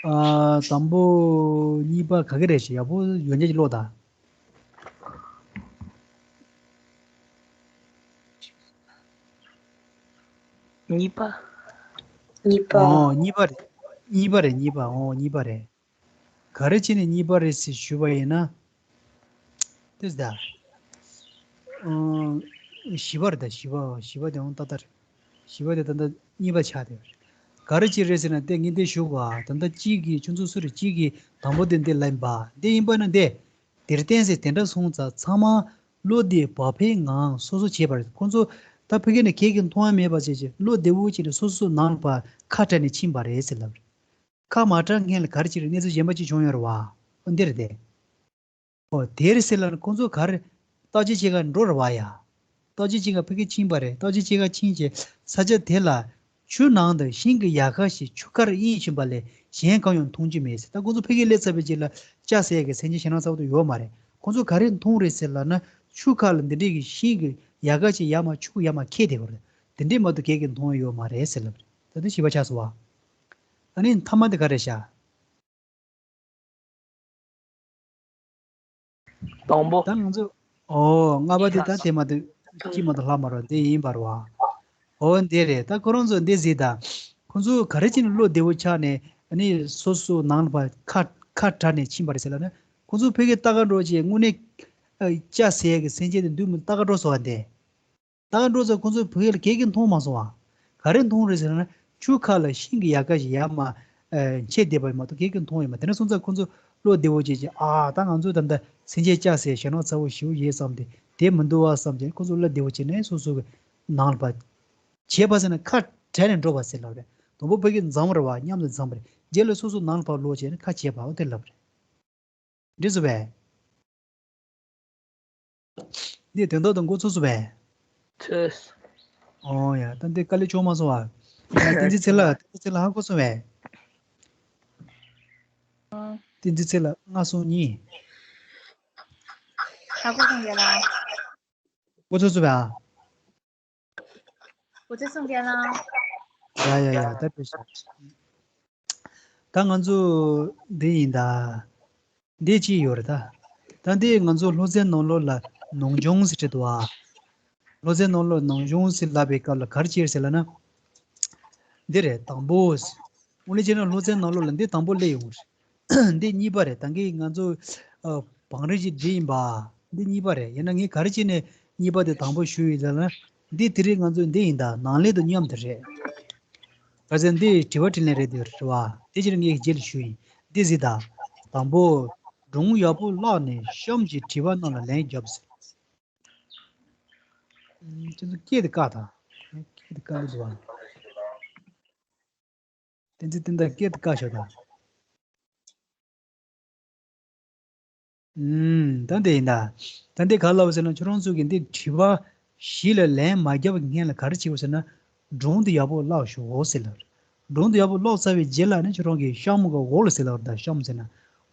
ཨ། དང་པོ་གཉིས་པ་ག་གི་རེད་ཞེས་ཡག་པོ་ཡོན་ཆབ་ཀྱིས་ཀློག་དང་། གཉིས་པ། གཉིས་པ། ཨོ་གཉིས་པ་རེད། གཉིས་པ་རེད། གཉིས་པ། ཨོ་གཉིས་པ་རེད། ག་རེ་བྱས་ནས་གཉིས་པ་རེད་ཟེར་ཞུས་པ་ཡིན་ན། དེ་ད། ཨང་། བཞི་པ་རེད་ད། བཞི་པ། བཞི་པ་དེ་འོང་ཏག་ཏག་རེད། བཞི་པ་དེ་ད་ལྟ་གཉིས་པ་ཆགས་བསྡད་པ་རེད། ག་རེ་བྱས་རེད་ཟེར་ན། དེ་ངས་འདི་ཞུ་བ། ད་ལྟ་གཅིག་གིས་ཁྱོད་ཚོ་སུ་རེད། གཅིག་གིས་དང་པོ་དེ་འདི་ལབ་པ། འདི་ཡིན་པ་ན་འདི། དེར་བརྟེན་ཟེར་དེ་འདྲ་སོང་ཙང་ཚང་མ་བློ་བདེ་བག་ཕེབས་ངང་སོ་སོ་བྱས་པ་རེད། ཁོང་ཚོ་ད་ཕ་གི་ནས་གས་ཀྱི་མཐོང་ཡ་མེད་པ་བྱས་བྱས་བློ་བདེ་བོ་བྱས་ནས་སོ་སོ་ནང་ལ་ཕར་ཁ་བྲལ་ནས་ཕྱིན་པ་རེད་ཟེར་ལབ་རེད། ཁ་མ་གྲག་སྔོན་ལ་ག་རེ་བྱས་རེད། གནས་ཚུལ་གཞན་པ་ཅིག་བྱུང་ཡོད་རེད་བ། ཨོ་འདི་རེད་དེ། ཨོ་དེར་ཟེར་ལབ་ན་ཁོང་ཚོ་ག་རེ་བརྟག་དཔྱད་བྱེད་ག་འགྲོ་རེད་བ་ཡ། བརྟག་དཔྱད་བྱེད་ག་ཕ་གི་ཕྱིན་པ་རེད། བརྟག་དཔྱད་བྱེད་ག་ཕྱིན་བྱས་ས་ཆ་དེ་ལ་ཆུ་ནང་དུ་ཤིང་གི་ཡལ་ག་ཞིག་ཆུ་ཁར་གཡེང་བཞིན་པ་ལས་གཞན་གང་ཡང་མཐོང་རྒྱུ་མེད་ཟེར། ད་ཁོང་ཚོ་ཕ་གིར་སླེབས་ཚར་བའི་རྗེས་ལ་ལྕགས་ཟེར་ཡ་གི་སེམས་ཅན་ཞེད་སྣང་ཚ་བོ་དེ་ཡོད་མ་རེད། ཁོང་ཚོ་ག་རེ་མཐོང་རེད་ཟེར་ལབ་ན་ཆུ་ཁ་ལ་འདི་འདྲས་ཀྱི་ཤིང་གི་ཡལ་ག་ཅིག་ཡར་མར་ཆུ་ཡར་མར་འཁྱེར་བསྡད་ཡོད་རེད། འདི་འདྲས་མ་གཏོགས་གས་ཀྱིས་མཐོང་ཡ་ཡོད་མ་རེད་ཟེར་ལབ་རེད། ད་འདི་བཞི་པ་ཆགས་སོང་བ། ཨ་ནི་མཐའ་མ་འདི་ག་རེ་བཞག་དང་པོ། ད་ང་ཚོ། ཨོ་ལྔ་པ་དེ་ད་དེ་མ་གཏོགས་གཅིག་མ་གཏོགས་ལྷག་མ་རེད། འདི་ཡིན་པ་རེད་བ། ཨོ་འདི་རེད། ད་ཁོ་རང་ཚོ་འདི་གཟིགས་དང་། ཁོ་ཚོ་ག་རེ་བྱས་ནས་བློ་བདེ་བོ་ཆགས་ནས་ཨ་ནི་སོ་སོ་ནང་ལ་ཕར་ཁ་ཁ་བྲལ་ནས་ཕྱིན་པ་རེད་ཟེར་ལབ་ན། ཁོ་ཚོ་ཕ་གིར་ལྟ་ག་འགྲོ་བྱས་དངོས་གནས་ཨ་ལྕགས་ཟེར་ཡ་གི་སེམས་ཅན་དེ་འདུག་མི་འདུག་ལྟ་ག་འགྲོ་སོང་བ་འདི། ད་འགྲོ་ཚོ་ཁོང་ཚོའི་བུ་ཡུལ་གས་ཀྱིས་མཐོང་མ་སོང་བ། ག་རེ་མཐོང་རེད་ཟེར་ན་ཆུ་ཁ་ལ་ཤིང་གི་ཡལ་ག་ཞིག་ཡར་མར་འཁྱེར་བསྡད་པ་མ་གཏོགས་གས་ཀྱིས་མཐོང་ཡོད་མ། དེ་འདྲ་སོང་ཙང་ཁོང་ཚོ་བློ་བདེ་བོ་བྱས་ཀྱི། ཨ་ད་ང་ཚོ་ད་ལྟ་སེམས་ཅན་ལྕགས་ཟེར་ཞེད་སྣང་ཚ་བོ་ཞེ་པོ་ཡོད་བསམ་སྟེ་དེ་མི་འདུག་བ་བསམ་བྱས་ཁོང་ཚོ་བློ་བདེ་བོ་བྱས་ནས་སོ་སོ་གི་ནང་ལ་ཕར་བྱས་པ་ཟེར་ན་ཁ་བྲལ་ནས་འགྲོ་བ་ཟེར་ལབ་རེད། དང་པོ་ཕ་གིར་འཛོམས་རེད་བ། མཉམ་དུ་འཛོམས་རེད། རྗེས་ལ་སོ་སོ་ནང་ལ་ཕར་ལོག་བྱས་ནས་ཁ་བྱས་པའོ་དེ་ལབ་རེད། འགྲིག་སོང་བས། འདི་དོན་དག་དང་འགོ་ཚུགས་སོང་བས། ཚུགས། ཨོ་ཡ། ད་འདི་དཀའ་ལས་བྱུང་མ་སོང་བ། ཡ་བསྟན་འཛིན་ཚེ་ལགས། བསྟན་འཛིན་ཚེ་ལགས་ཧ་གོ་སོང་བས། བསྟན་འཛིན་ཚེ་ལགས་ལྔ་སོང་གཉིས། ཧ་གོ་སོང་རྒན་ལགས། འགོ་ཚུགས་སོང་བས་ཨ། འགོ་ཚུགས་སོང་རྒན་ལགས། ཡ་ཡ་ཡ། ད་དེ་བྱ། ད་ང་ཚོ་འདི་ཡིན་ད། འདི་ཅི་ཡོད་རེད་ད། ད་འདི་ང་ཚོ་སློབ་ཚན་ནང་ལོགས་ལ་ནང་སྦྱོང་ཟེར་བྲིས་འདུག་ཨ། སློབ་ཚན་ནང་ལོགས་ནང་སྦྱོང་ཟེར་ལབ་པའི་སྐབས་ལ་ག་རེ་བྱས་ཟེར་ལབ་ན། འདི་རེད་དང་པོ། དངོས་གནས་བྱས་ན་སློབ་ཚན་ནང་ལོགས་ལ་འདི་དང་པོ་སླེབས་ཡོང་གི་རེད། འདི་གཉིས་པ་རེད། ད་གིན་ང་ཚོ་ཨ་བང་རིམ་བཞི་འདི་ཡིན་པ། འདི་གཉིས་པ་རེད། ཡིན་ན་ངས་ག་རེ་བྱས་ནས་གཉིས་པ་དེ་དང་པོ་ཞུས་ཡོད་ལབ་ན། འདི་དེ་རིང་ང་ཚོ་འདི་ཡིན་ད། ནང་ལས་དང་མཉམ་དུ་རེད། ག་ཚོད་འདི་དྲི་བ་དྲིས་ལན་རེད་འདི་རེད་བ། དེ་ཕྱིར་ངས་རྗེས་ལ་ཞུ་ཡིན། འདི་གཟིགས་དང་། དང་པོ། སྒྲུང་ཡག་པོ་བཀླགས་ནས་གཤམ་གྱི་དྲི་བ་རྣམས་ལ་ལན་རྒྱོབ་ཟེར། ཁྱེད་ཚོ་སྐད་དེ་བཀག་དང་། སྐད་དེ་བཀག་ལེ་འདུག་བ། བསྟན་འཛིན་བསྟན་དར་སྐད་དེ་བཀག་ཤོག་དང་། ཨུམ། ད་འདི་ཡིན་ད། ད་འདི་ག་ལབ་ཟེར་ན་ཁྱོད་རང་ཚོ་གིས་འདི་དྲི་བ་བཞི་ལ་ལན་མ་རྒྱབ་སྔོན་ལ་ག་རེ་བྱེད་དགོས་ཟེར་ན། སྒྲུང་འདི་ཡག་པོ་བཀླགས་ཤོག་ཟེར་ལབ། སྒྲུང་འདི་ཡག་པོ་བཀླགས་ཚར་བའི་རྗེས་ལ་ནི་ཁྱོད་རང་གིས་གཤམ་གི་འོག་ལ་ཟེར་ལབ་ད། གཤམ་ཟེར་ན་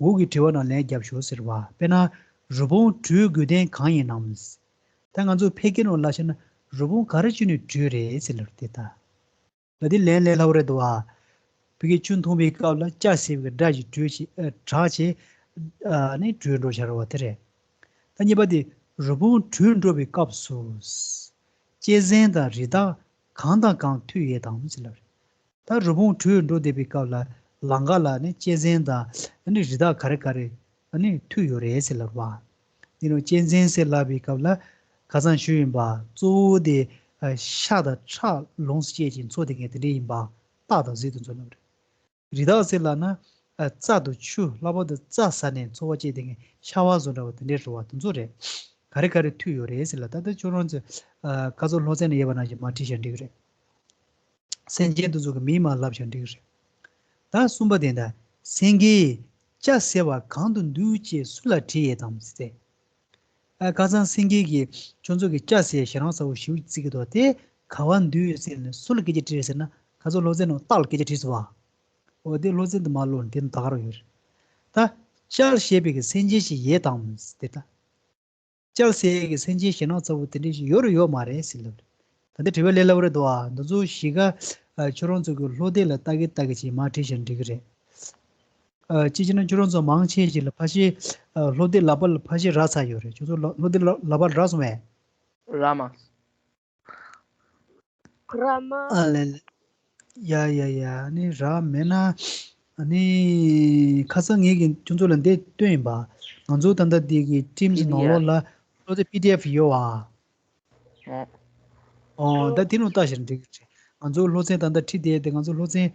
འོག་གི་དྲི་བ་རྣམས་ལན་རྒྱབ་ཤོག་ཟེར་བ། དཔེར་ན། རི་བོང་དྲོད་དགོས་དོན་གང་ཡིན་ནམ། ད་ང་ཚོ་ཕལ་སྐད་ནང་ལ་བཤད་ན་རི་བོང་ག་རེ་བྱས་ནས་དྲོད་རེད་ཟེར་ལབ་དེ་ད། ལ་དེ་ལན་ལས་སླ་བོ་རེད་འདུག་བ། ཕ་གིར་ཆུ་འཐུང་བའི་སྐབས་ལ་ལྕགས་ཟེར་བའི་སྒྲ་ཞིག་དྲོད་ཅིག་ཨ་གྲགས་བྱས། ཨ་ནི་དྲོད་འགྲོ་བཞག་རེད་བ། དེ་རེད། ད་གཉིས་པ་དེ། རི་བོང་དྲོད་འགྲོ་བའི་སྐབས་སུ། གཅན་གཟན་དང་རི་དྭགས་གང་དང་གང་མཐུད་ཡོད་དམ་ཟེར་ལབ་རེད། ད་རི་བོང་དྲོད་འགྲོ་བསྡད་པའི་སྐབས་ལ་ལམ་ཁ་ལ་ནི་གཅན་གཟན་དང་ཨ་ནི་རི་དྭགས་ག་རེ་ག་རེ་ཨ་ནི་མཐུད་ཡོད་རེད་ཟེར་ལབ་པ། འདི་ནང་གཅན་གཟན་ཟེར་ལབ་པའི་སྐབས་ལ་ཁ་སང་ཞུས་ཡིན་པ། གཙོ་བོ་དེ་ཨ་ཤ་དང་ཁྲག་ལོངས་སུ་སྤྱད་ཅིང་འཚོ་བསྡད་མཁན་དེ་འདྲ་ཡིན་པ། སྟག་དང་གཟིག་དེ་ཚོ་ལབ་རེད། རི་དྭགས་ཟེར་ལབ་ན་ཨ་རྩྭ་དང་ཆུ། ལྷག་པར་དུ་རྩྭ་ཟ་ནས་འཚོ་བ་སྐྱེལ་བསྡད་མཁན་ཤ་བ་བཟོ་འདྲ་བ་དེ་འདྲའི་རེད་བ། དེ་ཚོ་རེད། ག་རེ་ག་རེ་མཐུད་ཡོད་རེད་ཟེར་ལ། ད་ལྟ་ཁྱོད་རང་ཚོས་ཨ་ཁ་སང་སློབ་ཚན་ནང་ཡོད་པ་ནང་བཞིན་མར་བྲིས་བཞག་འགྲིག་གི་རེད། སེམས་ཅན་དེ་ཚོ་གི་མིང་མར་ལབ་བཞག་འགྲིག་གི་རེད། ད་གསུམ་པ་དེ། ད་སེང་གེས་ལྕགས་ཟེར་བ་གང་དུ་འདུག་ཅེས་སུ་ལ་དྲིས་ཡོད་དམ་ཟེར། ཨ་ཁ་སང་སེང་གེ་གིས་ཁྱོད་ཚོ་གིས་ལྕགས་ཟེར་ཞེད་སྣང་ཚ་བོ་ཞེ་པོ་བརྩི་གི་འདུག་དེ་ག་བ་འདུག་ཟེར་ནས་སུ་ལ་སྐད་ཆ་དྲིས་ཟེར་ན། ཁ་སང་སློབ་ཚན་ནང་སྟག་ལ་སྐད་ཆ་དྲིས་སོང་བ། འོ་དེ་སློབ་ཚན་དུ་མ་ཀློག་ནས་དེ་ནི་ད་ག་རང་ཡོད་རེད། ད་ལྕགས་ཞེས་པའི་གི་སེམས་ཅན་ཞིག་ཡོད་དམ་ཟེར། ད་ལྕགས་ཟེར་གི་སེམས་ཅན་ཞེད་སྣང་ཚ་བོ་དེ་འདྲ་ཞིག་ཡོད་རེད་ཡོད་མ་རེད་ཟེར་ལབ་རེད། ད་ལྟ་དྲི་བ་ལས་སླ་བོ་རེད་འདུག་ཨ། འདི་ཚོ་གཞིས་ཀ་ཨ་ཁྱོད་རང་ཚོ་གི་སློབ་དེབ་ལ་ལྟ་གི་ལྟ་གི་ཅིག་མར་བྲིས་བཞག་འགྲིག་གི་རེད། ཨ་ཅི་བྱས་ན་ཁྱོད་རང་ཚོ་མང་ཆེ་ཞིག་ལ་ཕལ་ཆེར་ཨ་སློབ་དེབ་ལག་པ་ལ་ཕལ་ཆེར་རག་ཚར་ཡོད་རེད། ཁྱོད་ཚོ་སློབ་སློབ་དེབ་ལག་ལག་པ་ལ་རག་སོང་བས། རག་མ། རག་མ། ཨ་ལེ་ལེ། ཡ་ཡ་ཡ། ཨ་ནི་རག་མེད་ན་ཨ་ནི་ཁ་སང་ངེད་ཀྱིས་ཁྱོད་ཚོ་ལ་འདི་སྟོན་ཡིན་པ། ང་ཚོ་ད་ལྟ་འདི་གི་ཊིམ་སི་ནང་ལོགས་ལ་སློབ་དེབ་པི་ཌི་ཨེཕ་ཡོད་བ། ཨོ། ཨོ་ད་དེ་ནང་ལྟ་ཞིག་འགྲིག་གི་རེད། ང་ཚོ་སློབ་ཚན་ད་ལྟ་ཁྲིད་བསྡད་དེ་ང་ཚོ་སློབ་ཚན་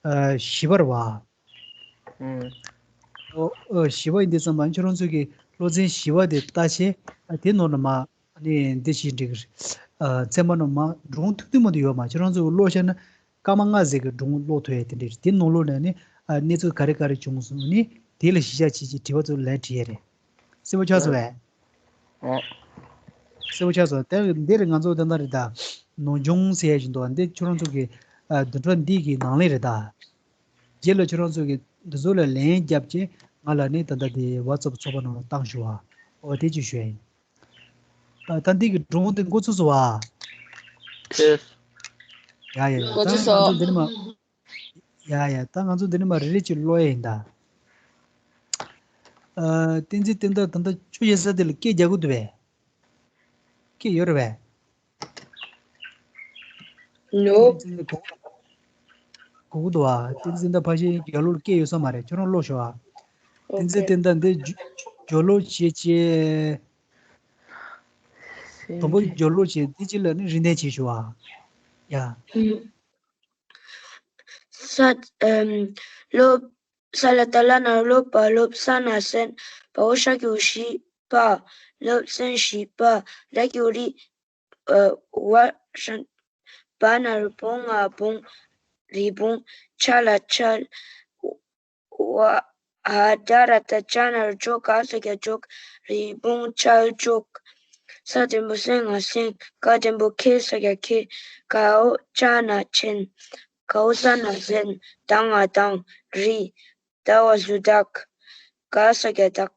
ཨ་བཞི་པ་རེད་བ། ཨུམ། ཨོ་ཨོ་བཞི་པ་ཡིན་དུས་ཙམ་པ་ཁྱོད་རང་ཚོ་གི་སློབ་ཚན་བཞི་པ་དེ་ལྟ་བྱས། ཨ་དེ་ནང་ལ་མ་ཨ་ནི་འདི་ཞིག་འགྲིག་གི་རེད། ཨ་ཚན་པ་ནང་མ་སྒྲུང་ཐུང་ཐུང་མ་དེ་ཡོད་མ། ཁྱོད་རང་ཚོ་ཀློག་ཤེས་ན་སྐར་མ་ལྔ་ཙམ་གྱི་སྒྲུང་ཀློག་ཐུབ་ཡས་དེ་འདྲ་རེད། དེ་ནང་ལོགས་ནས་ནི་ཨ་གནས་ཚུལ་ག་རེ་ག་རེ་བྱུང་སོང་ནི་དེ་ལ་གཞི་བཞག་བྱས་ཀྱི་དྲི་བ་ཚོ་ལན་དྲིས་ཡས་རེད། གསལ་པོ་ཆགས་སོང་བས། ཨོ། གསལ་པོ་ཆགས་སོང་། དེ་འདིར་ང་ཚོ་ད་ལྟ་རེད་ད། ནང་སྦྱོང་ཟེར་ཡས་ཅིག་འདུག་འདི་ཁྱོད་རང་ཚོ་གི་ཨ་བདུན་ཕྲག་འདི་གི་ནང་ལས་རེད་ད། རྗེས་ལ་ཁྱོད་རང་ཚོ་གི་འདི་ཚོ་ལ་ལན་རྒྱབ་ཀྱི་ང་ལ་ནི་ད་ལྟ་དེ་ཝ་ཙབ་ཚོགས་པ་ནང་ལ་བཏང་ཞུ་བ། ཨོ་དེ་ཅིག་ཞུ་ཡ་ཡིན། ཨ་ད་འདི་གི་སྒྲུང་དེ་འགོ་ཚུགས་སོང་བ། ཁྱེད། ཡ་ཡ་ཡ། འགོ་ད་ཚུགས་ང་ཚོ་སོང་། འདི་ནས་མ། ཡ་ཡ། ད་ང་ཚོ་འདི་ནས་མ་རེ་རེ་ཅིག་ཀློག་ཡ་ཡིན་ད། ཨ་བསྟན་འཛིན་བསྟན་དར། ད་ལྟ་ཁྱོད་ཡོད་ས་དེ་ལ་སྐད་རྒྱག་གི་འདུག་བས། སྐད་ཡོད་རེད་བས། ནོ། བསྟན་འཛིན་གོ་གོ་གི་འདུག་བ། བསྟན་འཛིན་ད་ཕལ་ཆེར་རྒྱབ་ལོགས་ལ་སྐད་ཡོད་ས་མ་རེད། ཁྱོད་རང་ཀློག་ཤོག་ཨ། བསྟན་འཛིན་བསྟན་དར་འདི་རྒྱབ་ལོགས་བྱེད་ཅེས། དང་པོ་རྒྱབ་ལོགས་བྱེད། འདི་གཅིག་ལ་ནི་རིན་ལྡན་བྱེད་ཤོག་ཨ། ཡ། ས་ཨམ་སློབ། ས་ལ་ཏ་བླ་ན་རོ་བློ་བ། སློབ་ས་ན་གསན། བ་འོ་ཤ་གི་འོག་བཞི་པ། སློབ་ཚན་བཞི་པ། ར་གི་གུ་རི། ཨ་བ་ཧྲ། བ་ན་རོ་བོ་ང་བོང་། རི་བོང་། ཆ་ལ་འཆར། ཝ། ཨ་ཌ་ར་བཏགས་ཌ་ན་རོ་ཌོ། ག་ས་གི་ག་གྲོགས། རི་བོང་ཅལ་གྲོགས། ས་འགྲེང་བུ་སེང་ང་སེང་། ག་འགྲེང་བུ་ཁེ་ས་གི་ག་ཁེ། ག་འོག་ཅ་ན་ཅན། ག་འོག་ཟ་ན་ཟན། ད་ང་དང་། རི། ད་བ་གཟུགས་བདག་ག་ས་གི་ག་བདག་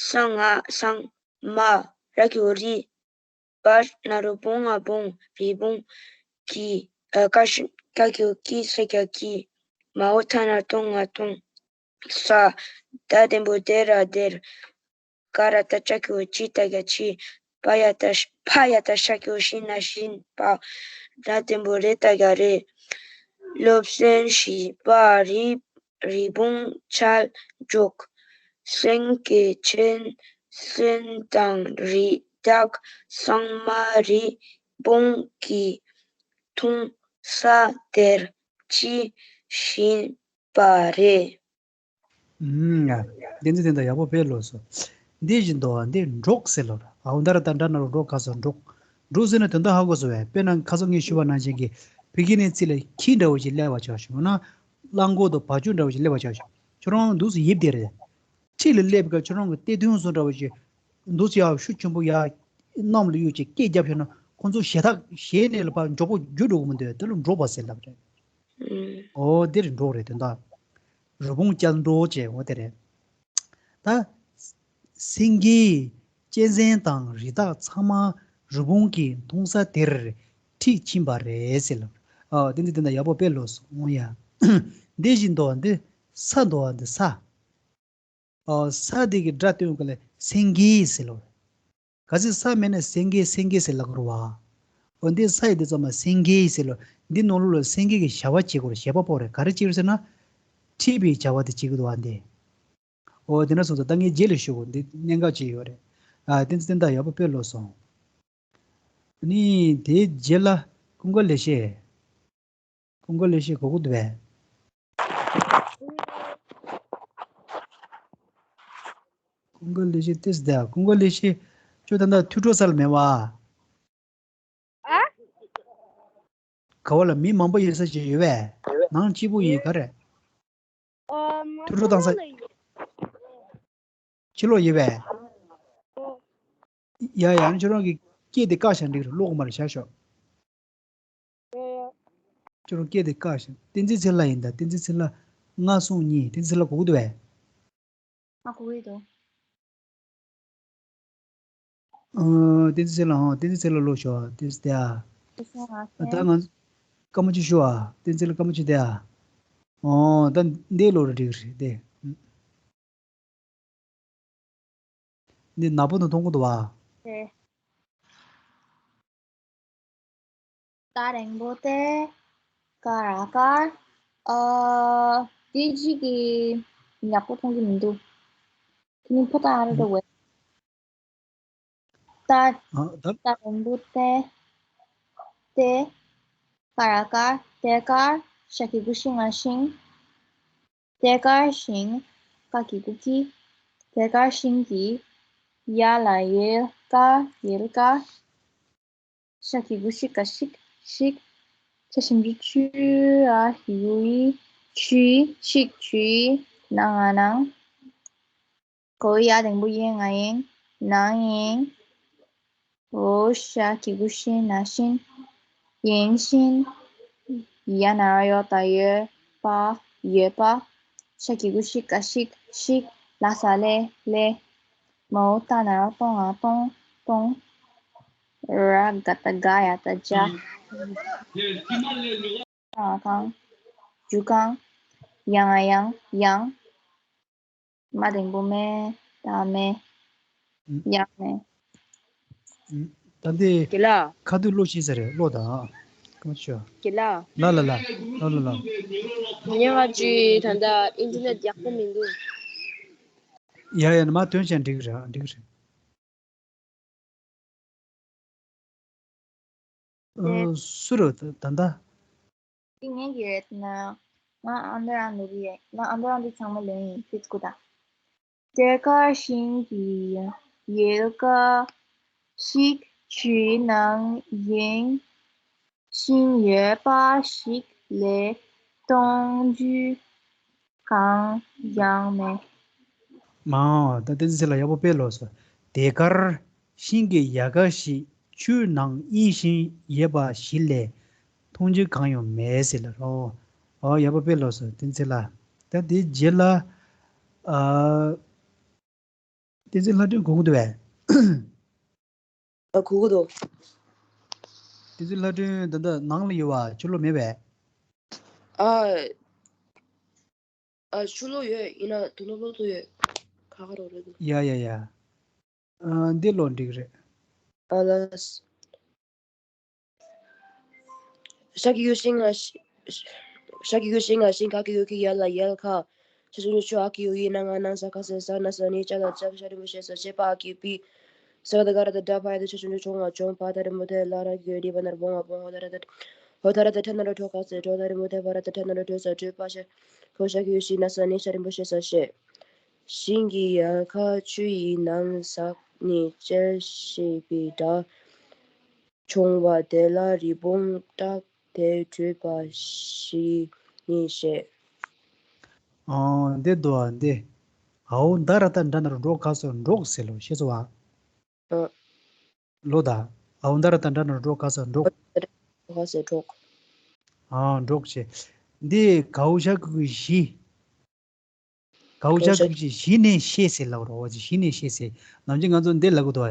སང་ང་སང་། མ། ར་གི་གུ་རི། བ་ན་རོ་བོ་ང་བོང་། རི་བོང་། གི། ཨ་ག་ཤ་ག་གི་གུ་གི་ས་གི་ག་གི། མ་འོག་ཐ་ན་ཐོ་ང་ཐོང་། ས། ད་འགྲེང་བུ་དེ་ར་དེར། ག་ར་བཏགས་གྲ་གི་གུ་གྲི་ད་གི་གྲི། བ་ཡ་བཏགས་བ་ཡ་བཏགས་བྱ་གི་གུ་བྱི་ན་བྱིན་པ། ར་འགྲེང་བུ་རེ་ད་གི་རེད། སློབ་ཚན་བཞི་པ། རི། རི་བོང་ཅལ་གྲོགས། སེང་གེ་ཅན། སེང་དང་རི་བདག་སང་མ་རི་བོང་གིས་འཐུང་ས་དེར་ཅི་བྱིན་པ་རེད། ཨུམ། ཡ། བསྟན་འཛིན་བསྟན་དར་ཡག་པོ་དཔེ་ཀློག་སོང་། འདི་བཞིན་དུ་འདི་འབྲོག་ཟེར་ལབ་ར། འ་འོག་ད་ར་བཏགས་འབྲ་ན་རོ་འབྲོ་ག་ས་འབྲོག་འབྲོག་ཟེར་ན་དོན་དག་ཧ་གོ་སོང་བས། དཔེར་ན་ཁ་སང་ངས་ཞུས་པ་ནང་བཞིན་གྱི་ཕ་གི་ནས་རྩིས་ལ་ཁྱི་འདྲ་བོ་ཞིག་སླེབས་པ་ཆགས་བྱུང་ན། གླང་གོག་དང་བ་ཕྱུགས་འདྲ་བོ་ཞིག་སླེབས་པ་ཆགས་བྱུང་། ཁྱོད་རང་འདུག་སེ་ཡིབ་བསྡད་རེད། འཁྲིས་ལ་སླེབས་པའི་སྐབས་ཁྱོད་རང་གི་སྟེ་ཐུང་སོང་འདྲ་བོ་ཞིག་འདུག་སེ་ཡར་ཤུགས་ཆེན་པོ་ཡར་གནམ་ལ་གཡུག་བྱས་སྐད་རྒྱབ་བྱས་ན་ཁོང་ཚོ་ཞེད་ཐག་ཞེད་ནས་ལ་ཕར་མགྱོགས་པོ་རྒྱུག་འགྲོ་གི་མི་འདུག་དེ་ལ་འབྲོག་པ་ཟེར་ལབ་རེད། ཨོ་འདིར་འབྲོག་རེད་དོན་དག་རི་བོང་ཅལ་འབྲོག་ཅེས་འོ་དེ་རེད། ད། སེང་གེ་གཅན་གཟན་དང་རི་དྭགས་ཚང་མ་རི་བོང་གིས་འཐུང་ས་དེར་ཁྲིད་ཕྱིན་པ་རེད་ཟེར་ལབ། ཨོ་དེ་འདི་དེ་འདྲ་ཡག་པོ་དཔེ་ཀློག་སོང་ཡ། འདི་བཞིན་དུ་འདི་ས་འདུག་འདི་ས། ཨོ་ས་དེ་གི་སྒྲ་སྟོན་ག་ལ་སེང་གེ་ཟེར་ལབ། གལ་སྲིད་ས་མེད་ན་སེང་གེ་སེང་གེ་ཟེར་ལབ་དགོས་རེད་བ། འོ་འདི་ས་ཡི་འདི་ཚང་མ་སེང་གེ་ཟེར་ལོ། འདི་ནང་ལོགས་ལ་སེང་གེ་གི་བྱ་བ་བྱེད་དགོས་རེད། བྱེད་པ་པོ་རེད། ག་རེ་བྱེད་ཀྱི་ཟེར་ན། ཁྲིད་པའི་བྱ་བ་དེ་བྱེད་ཀྱི་འདུག་བ་འདི། འོ་དེ་འདྲ་སོང་ཙང་ད་ངས་རྗེས་ལ་ཞུ་དགོས། འདི་གནད་འགག་ཅིག་ཡོད་རེད། ཨ་དེ་ཚོ་དེ་འདྲ་ཡག་པོ་དཔེ་ཀློག་སོང་། ནི་དེའི་རྗེས་ལ་ཀུན་དགའ་ལེགས་བཤད། ཀུན་དགའ་ལེགས་བཤད་གོ་གི་འདུག་བས། ཀུན་དགའ་ལེགས་བཤད་ཏིས་དེ་ཀུན་དགའ་ལེགས་བཤད་ཁྱོད་ད་ལྟ་ཐོས་གྲོལ་ས་ལ་མེད་བ། ཨ། ག་བ་ལ་མི་མང་པོ་ཡོད་ས་ཅིག་ཡོད་བས། ནང་གཅིག་པུ་ཡིན་ག་རེད། ཨ་མ་ཐོས་གྲོལ་བཏང་ས། ལ་ཡོད། ཕྱི་ལོགས་ཡོད་པས། ཨོ། ཡ་ཡ། ཁྱོད་རང་གི་སྐད་དེ་བཀག་བཞག་འགྲིག་རེད། ཀློག་གི་མ་རེད། བཞག་ཤོག་ཡ་ཡ། ཁྱོད་རང་སྐད་དེ་བཀག་བཞག་བསྟན་འཛིན་ཚེ་ལྷ་ཡིན་ད། བསྟན་འཛིན་ཚེ་ལྷ། ལྔ་གསུམ་གཉིས། བསྟན་འཛིན་ཚེ་ལྷ་གོ་གི་འདུག་བས། ང་གོ་གི་འདུག་ཨ། བསྟན་འཛིན་ཚེ་ལྷ། ཨ། བསྟན་འཛིན་ཚེ་ལྷ་ཀློག་ཤོག་བསྟན་འཛིན་ཚེ་ལྷ། ད་ང་སྐར་མ་གཅིག་ཞུ་ཨ། བསྟན་འཛིན་ལ་སྐར་མ་གཅིག་བསྡད་ཨ། ཨོ་ད་འདི་ལོ་རེ་འགྲིག་རེད་དེ། འདི་ནག་པོ་དང་མཐོང་གི་འདུག་བ། དེ། ད་རིང་པོ་དེ། ཀ་ར་ཀར། ཨ། དེ་གཅིག་གི་ཡག་པོ་མཐོང་གི་མི་འདུག་དེ་ནི་ཕོ་ཏ་ཨ་ར་འགྲོ་བས། ད། ཨ་ད། ད་རིང་པོ་དེ། དེ། ཀ་ར་ཀར། དེ་ཀར། ཤ་གི་གུ་ཤི་ང་ཤིང་། དེ་ཀར་ཤིང་། ཀ་གི་གུ་ཀི། དེ་ཀར་ཤིང་གི། ཡ་ལ་ཡལ་ཀ། ཡལ་ཀ། ཤ་གི་གུ་ཤི་ཀ་ཤིག་ཤིག་ཆ་ཞབས་ཀྱུ་ཆུ། འ་གི་གུ་འི། ཆུའི། ཤིག་ཆུའི། ན་ང་ནང་། ག་འོག་ཡ་འགྲེང་བུ་ཡེ་ང་ཡེང་། ན་ཡེང་། འོ་ཤ་གི་གུ་ཤི་ན་ཤིན། ཡེང་ཤིན། ཡ་ན་རོ་ཡོ་ད་ཡོད། པ། ཡོད་པ། ཤ་གི་གུ་ཤི་ཀ་ཤིག་ཤིག་ལ་ས་ལེ་ལེ། མ་འོག་ཏ་ན་རོ་ཏོ་ང་སྟོང་སྟོང་། ར་ག་ད་ག་ཡ་ད་ཇ། ཁང་ཁང་། རྒྱུ་ཁང་། ཡ་ང་ཡང་ཡང་། མ་འགྲེང་བུ་མེ། ད་མེ། ཡང་མེ། ད་འདི་དགེ་ལགས། ཁ་ཐུག་ཀློག་ཤེས་ས་རེད། ཀློག་དང་། ཀ་མ་ཆོ། དགེ་ལགས། ལ་ལ་ལ། ལ་ལ་ལ། ཉེ་བ་ཅིག་ད་ལྟ་ཨིན་ཊར་ནེཊ་ཡག་པོ་མི་འདུག་ཡ་ཡ་ནི་མ་ཐོན་ཅན་འགྲིག་རེད། འགྲིག་རེད། ཨ། སུ་རེད་ད་ལྟ། འདི་ངེད་ཀྱི་རེད་ན། ང་ཨ་མདོ་རང་འདུག་གི་ཡོད། ང་ཨ་མདོ་རང་འདི་ཚང་མ་ལོན་ཡིན། ཁྱེད་སྐུ་དང་། དེ་ཀར་ཤིང་གི་ཡལ་ག་ཞིག་ཆུའི་ནང་ཡེངས་ཤིང་ཡོད་པ་ཞིག་ལས་མཐོང་རྒྱུ་གང་ཡང་མེད། མ་ད་བསྟན་འཛིན་ཚེ་ལགས་ཡག་པོ་དཔེ་ལོས་སོ། དེ་ཀར་ཤིང་གི་ཡལ་ག་ཞིག་ཆུའི་ནང་ཡེངས་ཤིང་ཡོད་པ་ཞིག་ལས་མཐོང་རྒྱུ་གང་ཡང་མེད་ཟེར་ལ་རོ། ཨོ་ཡག་པོ་དཔེ་ལོས་སོ་བསྟན་འཛིན་ལགས། ད་དེ་རྗེས་ལ། ཨ། བསྟན་འཛིན་ལྷ་སྒྲོན་གོ་གི་འདུག་བས། ཨ་གོ་གི་འདུག་བསྟན་འཛིན་ལྷ་སྒྲོན་ད་ལྟ་ནང་ལ་ཡོད་བ། ཕྱི་ལོགས་མེད་པས། ཨ། ཨ་ཕྱི་ལོགས་ཡོད། ཡིན་ན་དོ་ནོ་ལོག་ཏུ་ཡོད། ཁ་ཁ་རོག་རེད་འདུག་ཡ་ཡ་ཡ། ཨ་འདི་ལོ་འགྲིག་རེད། ཨ་ལ། ཤ་གི་གུ་ཤིང་ང་ཤི། ཤ་གི་གུ་ཤིང་ང་ཤིང་། ཁ་གི་གུ་ཁི་ཡ་ལ་ཡལ་ཁ། ཆ་ཆུང་ཆུ་ཆུ་འ་གི་གུ་འི། ན་ང་ནང་། ས་ཁ་སེ་ས། ན་ས་ནི། ཅ་ལ་ཅབ། ཤ་རིང་པོ་ཤེ་ས་ཤེད། པ་འ་གི་གུ་པི། ས་ག་ད་ག་ར་ད་གྲ། བ་ཡ་ད་བྱ་ཆུང་ཆུ་བྱོ་ང་བྱོང་། བ་ད་རིང་པོ་དེ། ལ་ར་གི་གུ་རི། བ་ན་རོ་བོ་ང་བོང་། ཧོ་ད་ར་ད། ཧོ་ད་ར་ད་ཁྲ་ན་རོ་ཁྲོ་ཁ་སེ་ཁྲོ། ད་རིང་པོ་དེ། བ་ར་ད་ཁྲ་ན་རོ་ཁྲོ་ས་ཁྲོས་པ་ཤ། ཁོ་ཤ་གི་གུ་ཤི། ན་ས་ནི། ཤ་རིང་པོ་ཤེ་ས་ཤེད། ཤིང་གི་ཡལ་ག་ཆུ་ཡི་ནང་ཟགས་ནས་གཅེར་ཞེས་པའི་སྒྲ་བྱུང་བ་དེ་ལ་རི་བོང་སྟག་དེ་བྲོས་པ་ཞིག་ནི་ཞེས། ཨོ་འདི་འདུག་ཨ་འདི། འའོ་མདའ་ར་བཏགས་མདའ་ན་རོ་འདྲོག་ག་སོ་འདྲོག་ཟེར་ལོ། ཤེས་སོང་བ། ཨ། ལོ་ད། འའོ་མདའ་ར་བཏགས་མདའ་ན་རོ་འདྲོག་ག་སོ་འདྲོག་ག་སོ་འདྲོག་ཨ་འདྲོག་ཅེས། འདི་གའུ་ཤ་གུ་གུ་ཞི། གའུ་ཤ་གུ་གུ་ཞི་ནས་ཤེས་ཟེར་ལབ་རོ། ཞི་ནས་ཤེས་ཟེར། ནམ་རྒྱུན་ང་ཚོ་འདི་ལབ་གི་འདུག་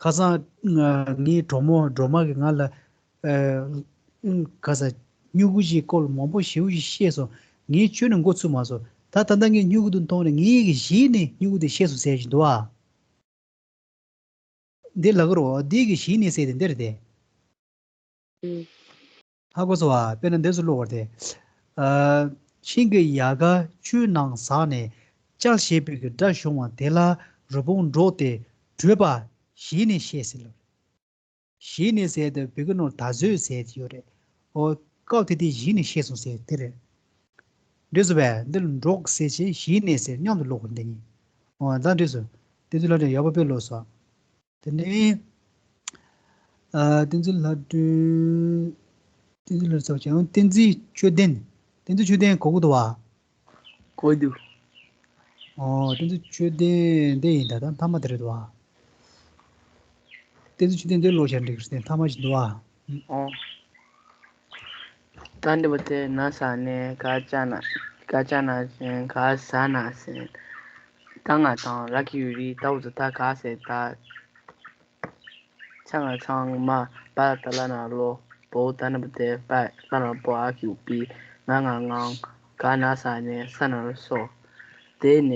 ཁ་སང་ང་ངའི་གྲོགས་མོ་སྒྲོལ་མ་གིས་ང་ལ། ཨ། ཁ་སང་སྨྱུ་གུ་ཞིག་སྐོར་མང་པོ་ཞེ་པོ་ཞིག་བཤད་སོང་། ངས་ཁྱོན་ནས་མགོ་ཚོས་མ་སོང་། ད་ད་ལྟ་ངས་སྨྱུ་གུ་དེ་མཐོང་ནས་ངས་ཞི་ནས་སྨྱུ་གུ་དེ་ཤེས་སོང་ཟེར་བཞིན་འདུག་ཨ། འདི་ལབ་གི་རོ། འདི་གི་ཞི་ནས་ཟེར་དེ་འདི་རེད་དེ། ཨུ། ཧ་གོ་སོང་བ། དཔེར་ན་འདི་ཚོ་ཀློག་པར་དེ། ཨ། ཤིང་གི་ཡལ་ག་ཆུའི་ནང་ཟགས་ནས་ཅལ་ཞེས་པའི་གི་སྒྲ་བྱུང་བ་དེ་ལ་རི་བོང་འདྲོགས་ཏེ་བྲོས་པ་ཞི་ནས་ཤེས་ཟེར་ལབ། ཞི་ནས་ཟེར་དེ་བོད་སྐད་ནང་ད་གཟོད་ཟེར་གྱི་ཡོད་རེད། ཨོ། སྐབས་དེ་དུས་ཞི་ནས་ཤེས་སོང་ཟེར་དེ་རེད། འགྲིག་སོང་བས། འདི་ལ་འདྲོགས་ཟེར་བྱས་ཞི་ནས་ཟེར་མཉམ་དུ་ཀློག་དགོས་འདི་གཉིས། ཨོ་ད་འགྲིག་སོང་། བསྟན་འཛིན་ལྷ་སྒྲོན་ཡག་པོ་དཔེ་ཀློག་སོང་། དེ་ནས། ཨ། བསྟན་འཛིན་ལྷ་སྒྲོན། བསྟན་འཛིན་ལྷ་སྒྲོན་ཚབ་བྱས་ཡང་བསྟན་འཛིན་ཆོས་ལྡན། བསྟན་འཛིན་ཆོས་ལྡན་གོ་གི་འདུག་བ། གོ་འདུག་ཨོ། བསྟན་འཛིན་ཆོས་ལྡན་འདི་ཡིན་ད། ད་མཐའ་མ་དེ་རེད་འདུག་བ། བསྟན་འཛིན་ཆོས་ལྡན་འདི་ཀློག་བྱས་འགྲིག་རེད། མཐའ་མ་ཞིག་འདུག་བ། ཨོ། ད་འདི་པོ་དེ་ན་ས་ནས་ག་ཅ་ན། ག་ཅ་ན་ཟེར། ག་ས་ན་ཟེར། ད་ང་དང་ར་གི་ཡུ་རི། ད་འུ་ཚོ་ད་ག་ཟེར་ད། ཚ་ང་ཚང་མ། པ་ད་ལ་ན་ལོ། བོ་ད་ན་བ་དེ། པ་ལ་ན་པོ། འ་གི་གུ་པི། ང་ང་ངང་། ག་ བ་ན་ས་ནས་ས་ན་རུ་སོ། དེ་ནས་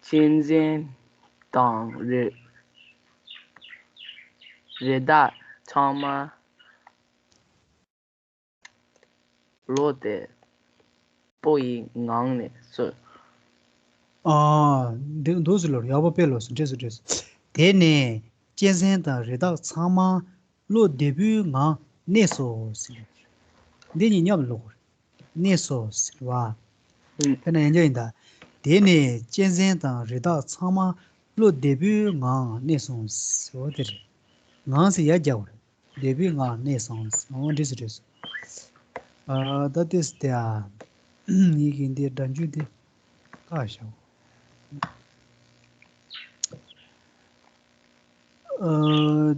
གཅན་གཟན་དང་རི་རི་དྭགས་ཚང་མ་བློ་བདེ་པོ་ཡི་ངང་ནས་གསོན། ཨ། འདི་འདུག་ཟེར་ལོ། ཡག་པོ་དཔེ་ལོ་ཟེར། འགྲིག་སོང་འགྲིག་སོང་། དེ་ནས་གཅན་གཟན་དང་རི་དྭགས་ཚང་མ་བློ་བདེ་པོའི་ངང་གནས་སོ་ཟེར། འདི་གཉིས་མཉམ་ལོག་གོ། གནས་སོ་ཟེར་བ། ཨུམ། དཔེར་ན་ཡང་བསྐྱར་ཡིན་ད། དེ་ནས་གཅན་གཟན་དང་རི་དྭགས་ཚང་མ་བློ་བདེ་པོའི་ངང་གནས་སོང་ཟེར་བ་དེ་རེད། ངང་ཟེར་ཡར་རྒྱག་དགོས་རེད། བདེ་པོའི་ངང་གནས་སོང་ཟེར། འོ་འགྲིག་སོང་འགྲིག་སོང་། ཨ། ད་ལྟོས་དེ་ཨ། ཡི་གེ་འདི་སྒྲ་འཇུག་འདི་བཀག་བཞག་ཨ།